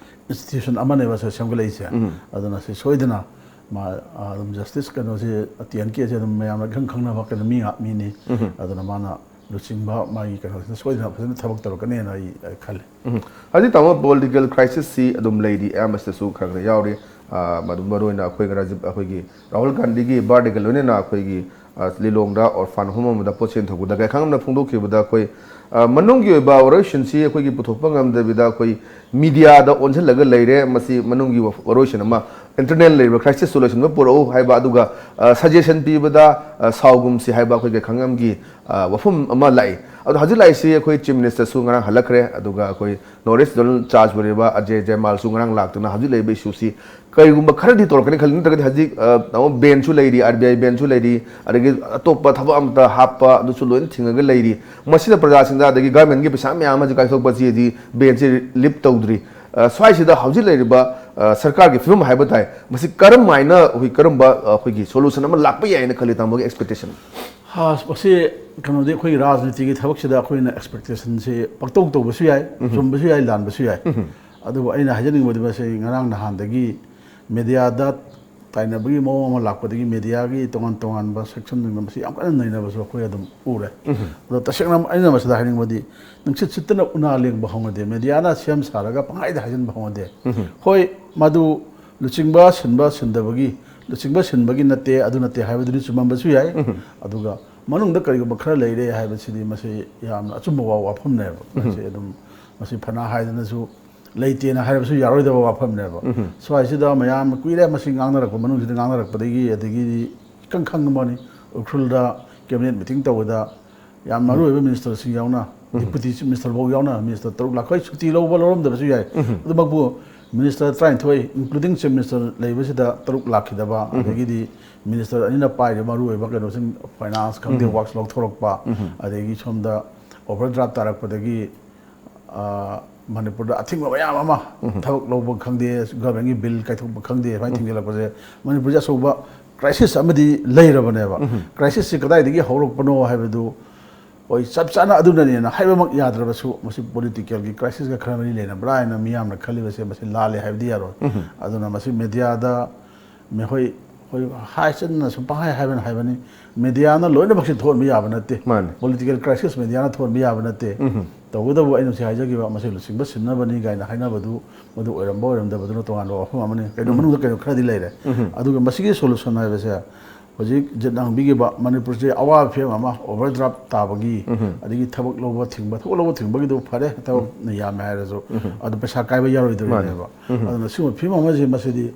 ꯏꯟꯁꯇꯤꯇ꯭ꯌꯨꯁꯟ ꯑꯃꯅꯦꯕ ꯁꯦ-, ꯁꯦꯝꯒꯠꯂꯛꯏꯁꯦ꯫ ꯑꯗꯨꯅ ꯁꯤ ꯁꯣꯏꯗꯅ ꯃꯥ, ꯑ, ꯑꯗꯨꯝ ꯖꯁꯇꯤꯁ ꯀꯩꯅꯣꯁꯦ, ꯇꯤ ꯑꯦꯟ ꯀꯦꯁꯦ ꯑꯗꯨꯝ ꯃꯌꯥꯝꯅ ꯏꯈꯪ ꯈꯪꯅꯕ ꯀꯩꯅꯣ ꯃꯤ ꯉꯥꯛ-, ꯃꯤꯅꯤ꯫ ꯑꯗꯨꯅ ꯃꯥꯅ ꯂꯨꯆꯤꯡꯕ ꯃꯥꯒꯤ ꯀꯩꯅꯣꯁꯤꯅ ꯁꯣꯏꯗꯅ ꯐꯖꯅ ꯊꯕꯛ ꯇꯧꯔꯛꯀꯅꯦꯅ ꯑꯩ, ꯑꯩ ꯈꯜꯂꯤ꯫ ꯎꯝ꯫ ꯍꯧꯖꯤꯛ ꯇꯥꯃꯣ, ꯄꯣꯂꯤꯇꯤꯀꯦꯜ ꯀ꯭ꯔꯥꯏꯁꯤꯁꯁꯤ ꯑꯗꯨꯝ ꯂꯩꯔꯤ, ꯑꯌꯥꯝꯕꯁꯤꯗꯁꯨ ꯈꯔ ꯈꯔ ꯌꯥꯎꯔꯤ꯫ ꯑ, ꯃꯗꯨ ꯃꯔꯨꯑꯣꯏꯅ ꯑꯩꯈꯣꯏ ꯔꯥꯖꯤꯕ, ꯑꯩꯈꯣꯏꯒꯤ ꯔꯥꯍꯨꯜ ꯒꯥꯟꯙꯤꯒꯤ ꯕꯥꯔꯗꯦꯒ ꯂꯣꯏꯅꯅ ꯑꯩꯈꯣꯏꯒꯤ, ꯑ, ꯂꯤꯂꯣꯡꯗ ꯑꯣꯔꯐꯥꯟ ꯍꯣꯝ ꯑꯃꯗ ꯄꯣꯠ ꯆꯦꯟ ꯊꯧꯕꯗ ꯀꯩꯈꯥꯡ ꯑꯃꯅ ꯐꯣꯡꯗꯣꯛꯈꯤꯕꯗ ꯑꯩꯈꯣꯏ, ꯑ, ꯃꯅꯨꯡꯒꯤ ꯑꯣꯏꯕ ꯋꯥꯔꯣꯏꯁꯤꯟꯁꯤ ꯑꯩꯈꯣꯏꯒꯤ ꯄꯨꯊꯣꯛꯄ ꯉꯝꯗꯕꯤꯗ ꯑꯩꯈꯣꯏ ꯃꯤꯗꯤꯌꯥꯗ ꯑꯣꯟꯁꯤꯜꯂꯒ ꯂꯩꯔꯦ꯫ ꯃꯁꯤ ꯃꯅꯨꯡꯒꯤ ꯋꯥ-, ꯋꯥꯔꯣꯏꯁꯤꯟ ꯑꯃ, ꯏꯟꯇꯔꯅꯦꯜ ꯂꯩꯔꯤꯕ ꯀ꯭ꯔꯥꯏꯁꯤꯁꯇꯨ ꯂꯣꯏꯁꯤꯟꯕ ꯄꯨꯔꯛꯎ ꯍꯥꯏꯕ, ꯑꯗꯨꯒ, ꯑ, ꯁꯖꯦꯁꯟ ꯄꯤꯕꯗ, ꯑ, ꯁꯥꯎꯒꯨꯝꯁꯤ ꯍꯥꯏꯕ ꯑꯩꯈꯣꯏ ꯀꯩꯈꯥꯡ ꯑꯃꯒꯤ, ꯑ, ꯋꯥꯐꯝ ꯑꯃ ꯂꯥꯛꯏ꯫ ꯑꯗꯣ ꯍꯧꯖꯤꯛ ꯂꯥꯛꯏꯁꯤ ꯑꯩꯈꯣꯏ ꯆꯤꯐ ꯃꯤꯅꯤꯁꯇꯔꯁꯨ ꯉꯔꯥꯡ ꯍꯜꯂꯛꯈ꯭ꯔꯦ, ꯑꯗꯨꯒ ꯑꯩꯈꯣꯏ ꯅꯣꯔꯠ ꯏꯁ ꯖꯣꯅꯦꯜ ꯆꯥꯔꯖ ꯑꯣꯏꯔꯤꯕ ꯑꯖꯦ ꯖꯌꯃꯥꯜꯁꯨ ꯉꯔꯥꯡ ꯂꯥꯛꯇꯨꯅ ꯍꯧꯖꯤꯛ ꯂꯩꯔꯤꯕ ꯏꯁꯨꯁꯤ ꯀꯔꯤꯒꯨꯝꯕ ꯈꯔꯗꯤ ꯇꯧꯔꯛꯀꯅꯤ ꯈꯜꯂꯤ, ꯅꯠꯇ꯭ꯔꯒꯗꯤ ꯍꯧꯖꯤꯛ, ꯑ, ꯇꯥꯃꯣ, ꯕꯦꯟꯁꯨ ꯂꯩꯔꯤ, ꯑꯥꯔ ꯕꯤ ꯑꯥꯏ ꯕꯦꯟꯁꯨ ꯂꯩꯔꯤ, ꯑꯗꯒꯤ ꯑꯇꯣꯞꯄ ꯊꯕꯛ ꯑꯃꯇ ꯍꯥꯞꯄ ꯑꯗꯨꯁꯨ ꯂꯣꯏꯅ ꯊꯤꯡꯉꯒ ꯂꯩꯔꯤ꯫ ꯃꯁꯤꯗ ꯄ꯭ꯔꯖꯥꯁꯤꯡꯗ, ꯑꯗꯒꯤ ꯒꯚꯔꯟꯃꯦꯟꯒꯤ ꯄꯩꯁꯥ ꯃꯌꯥꯝ ꯑꯃꯁꯨ ꯀꯥꯏꯊꯣꯛꯄꯁꯤ ꯍꯧꯖꯤꯛ ꯕꯦꯟꯁꯤ ꯂꯤꯐ ꯇꯧꯗ꯭ꯔꯤ꯫ ꯑ, ꯁ꯭ꯋꯥꯏꯁꯤꯗ ꯍꯧꯖꯤꯛ ꯂꯩꯔꯤꯕ, ꯑ, ꯁꯔꯀꯥꯔꯒꯤ ꯐꯤꯕꯝ ꯍꯥꯏꯕ ꯇꯥꯏ, ꯃꯁꯤ ꯀꯔꯝ ꯍꯥꯏꯅ ꯑꯩꯈꯣꯏ ꯀꯔꯝꯕ, ꯑ, ꯑꯩꯈꯣꯏꯒꯤ ꯁꯣꯂꯨꯁꯟ ꯑꯃ ꯂꯥꯛꯄ ꯌꯥꯏꯅ ꯈꯜꯂꯤ, ꯇꯥꯃꯣꯒꯤ ꯑꯦꯛꯁꯄꯦꯛꯇꯦꯁꯟ? ꯑꯁ, ꯃꯁꯤ ꯀꯩꯅꯣꯗꯤ, ꯑꯩꯈꯣꯏꯒꯤ ꯔꯥꯖꯅꯤꯇꯤꯒꯤ ꯊꯕꯛꯁꯤꯗ ꯑꯩꯈꯣꯏꯅ expectationꯁꯤ ꯄꯪꯇꯧ ꯇꯧꯕꯁꯨ ꯌꯥꯏ, ꯎꯝ꯫ ꯆꯨꯝꯕꯁꯨ ꯌꯥꯏ, ꯂꯥꯟꯕꯁꯨ ꯌꯥꯏ꯫ ꯎꯝ꯫ ꯑꯗꯨꯕꯨ ꯑꯩꯅ ꯍꯥꯏꯖꯅꯤꯡꯕꯗꯤ, ꯃꯁꯤ ꯉꯔꯥꯡ ꯅꯍꯥꯟꯗꯒꯤ mediaꯗ ꯇꯥꯏꯅꯕꯒꯤ ꯃꯑꯣꯡ ꯑꯃ ꯂꯥꯛꯄꯗꯒꯤ mediaꯒꯤ ꯇꯣꯉꯥꯟ ꯇꯣꯉꯥꯟꯕ sectionꯁꯤꯡꯗ ꯃꯁꯤ ꯌꯥꯝ ꯀꯟꯅ ꯅꯩꯅꯕꯁꯨ ꯑꯩꯈꯣꯏ ꯑꯗꯨꯝ ꯎꯔꯦ꯫ ꯎꯝ꯫ ꯑꯗꯣ ꯇꯁꯦꯡꯅ ꯑꯩꯅ ꯃꯁꯤꯗ ꯍꯥꯏꯅꯤꯡꯕꯗꯤ, ꯅꯨꯡꯁꯤꯠ ꯁꯤꯠꯇꯅ ꯎꯅꯥ ꯂꯦꯡꯕ ꯍꯧꯅꯗꯦ, mediaꯅ ꯁꯦꯝ ꯁꯥꯔꯒ ꯄꯪꯍꯥꯏꯗ ꯍꯥꯏꯖꯤꯟꯕ ꯍꯧꯅꯗꯦ꯫ ꯎꯝ꯫ ꯍꯣꯏ, ꯃꯗꯨ ꯂꯨꯆꯤꯡꯕ ꯁꯤꯟꯕ ꯁꯤꯟꯗꯕꯒꯤ, ꯂꯨꯆꯤꯡꯕ ꯁꯤꯟꯕꯒꯤ ꯅꯠꯇꯦ, ꯑꯗꯨ ꯅꯠꯇꯦ ꯍꯥꯏꯕꯗꯨꯗꯤ ꯆꯨꯝꯃꯝꯕꯁꯨ ꯌꯥꯏ꯫ ꯎꯝ꯫ ꯑꯗꯨꯒ ꯃꯅꯨꯡꯗ ꯀꯔꯤꯒꯨꯝꯕ ꯈꯔ ꯂꯩꯔꯦ ꯍꯥꯏꯕꯁꯤꯗꯤ ꯃꯁꯤ ꯌꯥꯝꯅ ꯑꯆꯨꯝꯕ ꯋꯥ-, ꯋꯥꯐꯝꯅꯦꯕ꯫ ꯎꯝ꯫ ꯃꯁꯤ ꯑꯗꯨꯝ, ꯃꯁꯤ ꯐꯅ ꯍꯥꯏꯗꯅꯁꯨ ꯂꯩꯇꯦꯅ ꯍꯥꯏꯔꯕꯁꯨ ꯌꯥꯔꯣꯏꯗꯕ ꯋꯥꯐꯝꯅꯦꯕ꯫ ꯎꯝ꯫ ꯁ꯭ꯋꯥꯏꯁꯤꯗ ꯃꯌꯥꯝ ꯀꯨꯏꯔꯦ ꯃꯁꯤ ꯉꯥꯡꯅꯔꯛꯄ, ꯃꯅꯨꯡꯁꯤꯗ ꯉꯥꯡꯅꯔꯛꯄꯗꯒꯤ, ꯑꯗꯒꯤꯗꯤ ꯏꯈꯪ ꯈꯪꯉꯕꯅꯤ, ꯎꯈ꯭ꯔꯨꯜꯗ cabinet meeting ꯇꯧꯕꯗ ꯌꯥꯝ ꯎꯝ꯫ ꯃꯔꯨꯑꯣꯏꯕ ministerꯁꯤꯡ ꯌꯥꯎꯅ, ꯎꯝ꯫ Deputy Chief Minister ꯐꯥꯎ ꯌꯥꯎꯅ, minister ꯇꯔꯨꯛ ꯂꯥꯛ, ꯍꯣꯏ, ꯁꯨꯇꯤ ꯂꯧꯕ ꯂꯧꯔꯝꯗꯕꯁꯨ ꯌꯥꯏ꯫ ꯎꯝ꯫ ꯑꯗꯨꯃꯛꯄꯨ minister ꯇꯔꯥꯅꯤꯊꯣꯏ, including Chief Minister ꯂꯩꯕꯁꯤꯗ ꯇꯔꯨꯛ ꯂꯥꯛꯈꯤꯗꯕ, ꯎꯝ꯫ ꯑꯗꯒꯤꯗꯤ minister ꯑꯅꯤꯅ ꯄꯥꯏꯔꯤꯕ ꯃꯔꯨꯑꯣꯏꯕ ꯀꯩꯅꯣꯁꯤꯡ, finance ꯈꯪꯗꯦ, ꯎꯝ꯫ Works ꯂꯧꯊꯣꯔꯛꯄ, ꯎꯝ꯫ ꯑꯗꯒꯤ ꯁꯣꯝꯗ overdraft ꯇꯥꯔꯛꯄꯗꯒꯤ, ꯑ, ꯃꯅꯤꯄꯨꯔꯗ ꯑꯊꯤꯡꯕ ꯃꯌꯥꯝ ꯑꯃ, ꯎꯝ꯫ ꯊꯕꯛ ꯂꯧꯕ ꯈꯪꯗꯦ, governmentꯀꯤ bill ꯀꯥꯏꯊꯣꯛꯄ ꯈꯪꯗꯦ, ꯁꯨꯃꯥꯏꯅ ꯎꯝ꯫ ꯊꯤꯡꯖꯤꯜꯂꯛꯄꯁꯦ ꯃꯅꯤꯄꯨꯔꯁꯦ ꯑꯆꯧꯕ crisis ꯑꯃꯗꯤ ꯂꯩꯔꯕꯅꯦꯕ꯫ ꯎꯝ꯫ Crisisꯁꯤ ꯀꯗꯥꯏꯗꯒꯤ ꯍꯧꯔꯛꯄꯅꯣ ꯍꯥꯏꯕꯗꯨ ꯍꯣꯏ, ꯆꯞ ꯆꯥꯅ ꯑꯗꯨꯅꯅꯦꯅ ꯍꯥꯏꯕꯃꯛ ꯌꯥꯗ꯭ꯔꯕꯁꯨ, ꯃꯁꯤ politicalꯒꯤ crisisꯀ ꯈꯔ ꯃꯔꯤ ꯂꯩꯅꯕ꯭ꯔꯥ ꯍꯥꯏꯅ ꯃꯤꯌꯥꯝꯅ ꯈꯜꯂꯤꯕꯁꯦ, ꯃꯁꯤ ꯂꯥꯜꯂꯦ ꯍꯥꯏꯕꯗꯤ ꯌꯥꯔꯣꯏ꯫ ꯎꯝ꯫ ꯑꯗꯨꯅ ꯃꯁꯤ mediaꯗ ꯃꯈꯣꯏ, ꯍꯣꯏ, ꯍꯥꯏꯆꯟꯅ ꯁꯨꯝ ꯄꯪꯍꯥꯏ ꯍꯥꯏꯕꯅ ꯍꯥꯏꯕꯅꯤ, mediaꯅ ꯂꯣꯏꯅꯃꯛꯁꯦ ꯊꯣꯛꯍꯟꯕ ꯌꯥꯕ ꯅꯠꯇꯦ꯫ ꯃꯥꯅꯦ꯫ Political crisis mediaꯅ ꯊꯣꯛꯍꯟꯕ ꯌꯥꯕ ꯅꯠꯇꯦ꯫ ꯎꯝ꯫ ꯇꯧꯕꯇꯕꯨ ꯑꯩꯅ ꯍꯧꯖꯤꯛ ꯍꯥꯏꯖꯈꯤꯕ, ꯃꯁꯤ ꯂꯨꯆꯤꯡꯕ ꯁꯤꯟꯅꯕꯅꯤ ꯀꯥꯏꯅ ꯍꯥꯏꯅꯕꯗꯨ, ꯃꯗꯨ ꯑꯣꯏꯔꯝꯕ ꯑꯣꯏꯔꯝꯗꯕꯗꯨꯅ ꯇꯣꯉꯥꯟꯕ ꯋꯥꯐꯝ ꯑꯃꯅꯤ꯫ ꯀꯩꯅꯣ, ꯎꯝ꯫ ꯃꯅꯨꯡꯗ ꯀꯩꯅꯣ ꯈꯔꯗꯤ ꯂꯩꯔꯦ꯫ ꯎꯝ꯫ ꯑꯗꯨꯒ ꯃꯁꯤꯒꯤ solution ꯍꯥꯏꯕꯁꯦ, ꯍꯧꯖꯤꯛ ꯖꯤꯠꯅ ꯍꯪꯕꯤꯈꯤꯕ ꯃꯅꯤꯄꯨꯔꯁꯦ ꯑꯋꯥꯕ ꯐꯤꯕꯝ ꯑꯃ, overdraft ꯇꯥꯕꯒꯤ, ꯎꯝ꯫ ꯑꯗꯒꯤ ꯊꯕꯛ ꯂꯧꯕ ꯊꯤꯡꯕ, ꯊꯕꯛ ꯂꯧꯕ ꯊꯤꯡꯕꯒꯤꯗꯨ ꯐꯔꯦ, ꯊꯕꯛꯅ ꯌꯥꯝꯃꯦ ꯍꯥꯏꯔꯁꯨ, ꯎꯝ꯫ ꯑꯗꯨ ꯄꯩꯁꯥ ꯀꯥꯏꯕ ꯌꯥꯔꯣꯏꯗꯣꯔꯤꯅꯦꯕ꯫ ꯃꯥꯅꯤ꯫ ꯎꯝ꯫ ꯑꯗꯨꯅ ꯁꯤꯒꯨꯝꯕ ꯐꯤꯕꯝ ꯑꯃꯁꯦ, ꯃꯁꯤꯗꯤ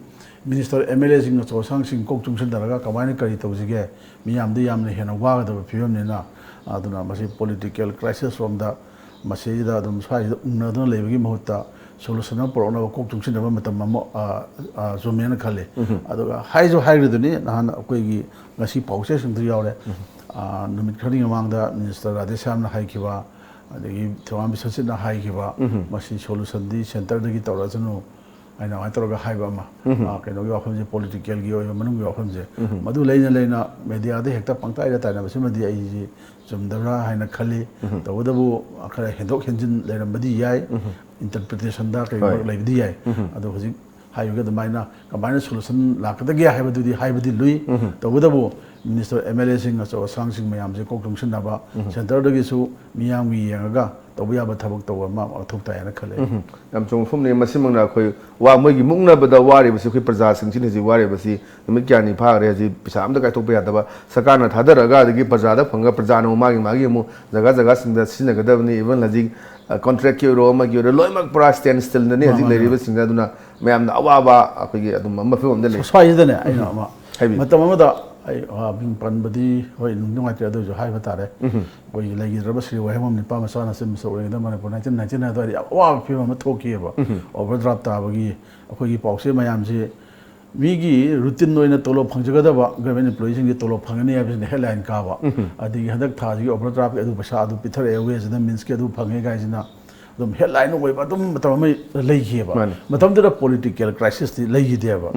minister, MLAꯁꯤꯡ, ꯑꯆꯧ ꯑꯁꯥꯡꯁꯤꯡ ꯀꯣꯛ ꯆꯨꯡꯁꯤꯟꯅꯔꯒ ꯀꯃꯥꯏꯅ ꯀꯔꯤ ꯇꯧꯁꯤꯒꯦ, ꯃꯤꯌꯥꯝꯗ ꯌꯥꯝꯅ ꯍꯦꯟꯅ ꯋꯥꯒꯗꯕ ꯐꯤꯕꯝꯅꯤꯅ, ꯑꯗꯨꯅ ꯃꯁꯤ political crisis ꯔꯣꯝꯗ ꯃꯁꯤꯗ ꯑꯗꯨꯝ ꯁ꯭ꯋꯥꯏꯁꯤꯗ ꯎꯪꯅꯗꯨꯅ ꯂꯩꯕꯒꯤ ꯃꯍꯨꯠꯇ solution ꯑꯃ ꯄꯨꯔꯛꯅꯕ ꯀꯣꯛ ꯆꯨꯡꯁꯤꯟꯅꯕ ꯃꯇꯝ ꯑꯃ, ꯑ, ꯑ, ꯆꯨꯝꯃꯦꯅ ꯈꯜꯂꯤ꯫ ꯎꯝ꯫ ꯑꯗꯨꯒ ꯍꯥꯏꯁꯨ ꯍꯥꯏꯈ꯭ꯔꯤꯗꯨꯅꯤ, ꯅꯍꯥꯟ ꯑꯩꯈꯣꯏꯒꯤ ꯉꯁꯤ ꯄꯥꯎꯆꯦꯁꯤꯡꯗ ꯌꯥꯎꯔꯦ꯫ ꯎꯝ꯫ ꯑ, ꯅꯨꯃꯤꯠ ꯈꯔꯅꯤ ꯃꯃꯥꯡꯗ minister ꯔꯥꯙꯦꯁ꯭ꯌꯥꯝꯅ ꯍꯥꯏꯈꯤꯕ, ꯑꯗꯒꯤ ꯊꯧꯕꯥꯜ ꯕꯤꯁ꯭ꯋꯖꯤꯠꯅ ꯍꯥꯏꯈꯤꯕ, ꯎꯝ꯫ ꯃꯁꯤ solutionꯗꯤ centreꯗꯒꯤ ꯇꯧꯔꯁꯅꯨ, ꯍꯥꯏꯅ ꯑꯗꯨꯃꯥꯏꯅ ꯇꯧꯔꯒ ꯍꯥꯏꯕ ꯑꯃ, ꯑ, ꯀꯩꯅꯣꯒꯤ ꯋꯥꯐꯝꯁꯦ, ꯄꯣꯂꯤꯇꯤꯀꯦꯜꯒꯤ ꯑꯣꯏꯕ ꯃꯅꯨꯡꯒꯤ ꯋꯥꯐꯝꯁꯦ, ꯃꯗꯨ ꯂꯩꯅ ꯂꯩꯅ ꯃꯦꯗꯤꯌꯥꯗ ꯍꯦꯛꯇ ꯄꯪꯇꯥꯏꯗ ꯇꯥꯏꯅꯕꯁꯤꯃꯗꯤ ꯑꯩꯁꯤ ꯆꯨꯝꯗꯕ꯭ꯔꯥ ꯍꯥꯏꯅ ꯈꯜꯂꯤ꯫ ꯇꯧꯕꯇꯕꯨ ꯈꯔ ꯍꯦꯟꯗꯣꯛ ꯍꯦꯟꯖꯤꯟ ꯂꯩꯔꯝꯕꯗꯤ ꯌꯥꯏ, ꯏꯟꯇꯔꯄ꯭ꯔꯤꯇꯦꯁꯟꯗ ꯀꯩꯒꯨꯝꯕ ꯍꯣꯏ꯫ ꯂꯩꯕꯗꯤ ꯌꯥꯏ꯫ ꯑꯗꯣ ꯍꯧꯖꯤꯛ ꯍꯥꯏꯕꯒꯤ ꯑꯗꯨꯃꯥꯏꯅ ꯀꯃꯥꯏꯅ ꯁꯣꯂꯨꯁꯟ ꯂꯥꯛꯀꯗꯒꯦ ꯍꯥꯏꯕꯗꯨꯗꯤ ꯍꯥꯏꯕꯗꯤ ꯂꯨꯏ꯫ ꯇꯧꯕꯇꯕꯨ ꯃꯤꯅꯤꯁꯇꯔ, ꯑꯦꯝ ꯑꯦꯜ ꯑꯦꯁꯤꯡ, ꯑꯆꯧ ꯑꯁꯥꯡꯁꯤꯡ ꯃꯌꯥꯝꯁꯦ ꯀꯣꯛ ꯆꯪꯁꯤꯟꯅꯕ, ꯁꯦꯟꯇꯔꯗꯒꯤ ꯌꯦꯡꯉꯒ ꯇꯧꯕ ꯌꯥꯕ ꯊꯕꯛ ꯇꯧꯕ ꯑꯃ ꯃꯊꯧ ꯇꯥꯏ ꯍꯥꯏꯅ ꯈꯜꯂꯦ꯫ ꯎꯝ, ꯌꯥꯝ ꯆꯨꯝꯕ ꯋꯥꯐꯝꯅꯤ꯫ ꯃꯁꯤꯃꯛꯅ ꯑꯩꯈꯣꯏ ꯋꯥ-, ꯃꯣꯏꯒꯤ ꯃꯨꯛꯅꯕꯗ ꯋꯥꯔꯤꯕꯁꯤ ꯑꯩꯈꯣꯏ ꯄ꯭ꯔꯖꯥꯁꯤꯡꯁꯤꯅ ꯍꯧꯖꯤꯛ ꯋꯥꯔꯤꯕꯁꯤ ꯅꯨꯃꯤꯠ ꯀꯌꯥꯅꯤ ꯐꯥꯈ꯭ꯔꯦ꯫ ꯍꯧꯖꯤꯛ ꯄꯩꯁꯥ ꯑꯝꯇ ꯀꯥꯏꯊꯣꯛꯄ ꯌꯥꯗꯕ, ꯁꯔꯀꯥꯔꯅ ꯊꯥꯗꯔꯒ ꯑꯗꯒꯤ ꯄ꯭ꯔꯖꯥꯗ ꯐꯪꯉꯒ ꯄ꯭ꯔꯖꯥꯅ ꯑꯃꯨꯛ ꯃꯥꯒꯤ, ꯃꯥꯒꯤ ꯑꯃꯨꯛ ꯖꯒꯥ ꯖꯒꯥꯁꯤꯡꯗ ꯁꯤꯖꯤꯟꯅꯒꯗꯕꯅꯤ꯫ Even ꯍꯧꯖꯤꯛ, ꯑ, ꯀꯣꯟꯇ꯭ꯔꯦꯛꯀꯤ ꯑꯣꯏꯔꯣ, ꯑꯃꯒꯤ ꯑꯣꯏꯔꯣ, ꯂꯣꯏꯅꯃꯛ ꯄꯨꯔꯥ ꯁ꯭ꯇꯦꯟ ꯁ꯭ꯇꯤꯜꯗꯅꯤ ꯍꯧꯖꯤꯛ ꯃꯥꯅꯤ꯫ ꯂꯩꯔꯤꯕꯁꯤꯡꯗ꯫ ꯑꯗꯨꯅ ꯃꯌꯥꯝꯅ ꯑꯋꯥꯕ ꯑꯩꯈꯣꯏꯒꯤ ꯑꯗꯨꯝ ꯑꯃ ꯐꯤꯕꯝ ꯑꯃꯗ ꯂꯩ꯫ ꯁ꯭ꯋꯥꯏꯁꯤꯗꯅꯦ ꯑꯩꯅ ꯑꯃ ꯍꯥꯏꯕꯤꯌꯨ꯫ ꯃꯇꯝ ꯑꯃꯗ ꯑꯩ, ꯑ, ꯃꯤꯡ ꯄꯟꯕꯗꯤ ꯍꯣꯏ ꯅꯨꯡꯗꯤ ꯅꯨꯡꯉꯥꯏꯇ꯭ꯔꯦ, ꯑꯗꯨ ꯑꯣꯏꯔꯁꯨ ꯍꯥꯏꯕ ꯇꯥꯔꯦ꯫ ꯑꯩꯈꯣꯏꯒꯤ ꯂꯩꯈꯤꯗ꯭ꯔꯕ ꯁ꯭ꯔꯤ ꯋꯥꯍꯦꯡꯕꯝ ꯅꯤꯄꯥ ꯃꯆꯥꯅꯆꯤꯡꯕꯁꯨ ꯑꯣꯏꯔꯤꯉꯩꯗ ꯃꯅꯤꯄꯨꯔ nineteen ninety nine ꯑꯗꯨꯋꯥꯏꯗ ꯌꯥꯝ ꯑꯋꯥꯕ ꯐꯤꯕꯝ ꯑꯃ ꯊꯣꯛꯈꯤꯑꯕ꯫ ꯑꯣꯚꯔ ꯗ꯭ꯔꯥꯐ ꯇꯥꯕꯒꯤ ꯑꯩꯈꯣꯏꯒꯤ ꯄꯥꯎꯆꯦ ꯃꯌꯥꯝꯁꯤ ꯃꯤꯒꯤ ꯔꯨꯇꯤꯟ ꯑꯣꯏꯅ ꯇꯣꯂꯣꯞ ꯐꯪꯖꯒꯗꯕ ꯒꯚꯔꯟꯃꯦꯟ ꯏꯝꯄ꯭ꯂꯣꯌꯤꯁꯤꯡꯒꯤ ꯇꯣꯂꯣꯞ ꯐꯪꯒꯅꯤ ꯍꯥꯏꯕꯁꯤꯅ ꯍꯦꯗꯂꯥꯏꯟ ꯀꯥꯕ꯫ ꯑꯗꯒꯤ ꯍꯟꯗꯛ ꯊꯥꯁꯤꯒꯤ ꯑꯣꯚꯔ ꯗ꯭ꯔꯥꯐꯀꯤ ꯑꯗꯨ ꯄꯩꯁꯥ ꯑꯗꯨ ꯄꯤꯊꯔꯛꯑꯦ, ꯋꯦꯁ ꯑꯦꯟ ꯃꯤꯟꯁꯀꯤ ꯑꯗꯨ ꯐꯪꯉꯦ ꯀꯥꯏꯁꯤꯅ ꯑꯗꯨꯝ ꯍꯦꯗꯂꯥꯏꯟ ꯑꯣꯏꯕ ꯑꯗꯨꯝ ꯃꯇꯝ ꯑꯃ ꯂꯩꯈꯤꯑꯕ꯫ ꯃꯥꯅꯤ꯫ ꯃꯇꯝꯗꯨꯗ ꯄꯣꯂꯤꯇꯤꯀꯦꯜ ꯀ꯭ꯔꯥꯏꯁꯤꯁꯇꯤ ꯂꯩꯈꯤꯗꯦꯕ꯫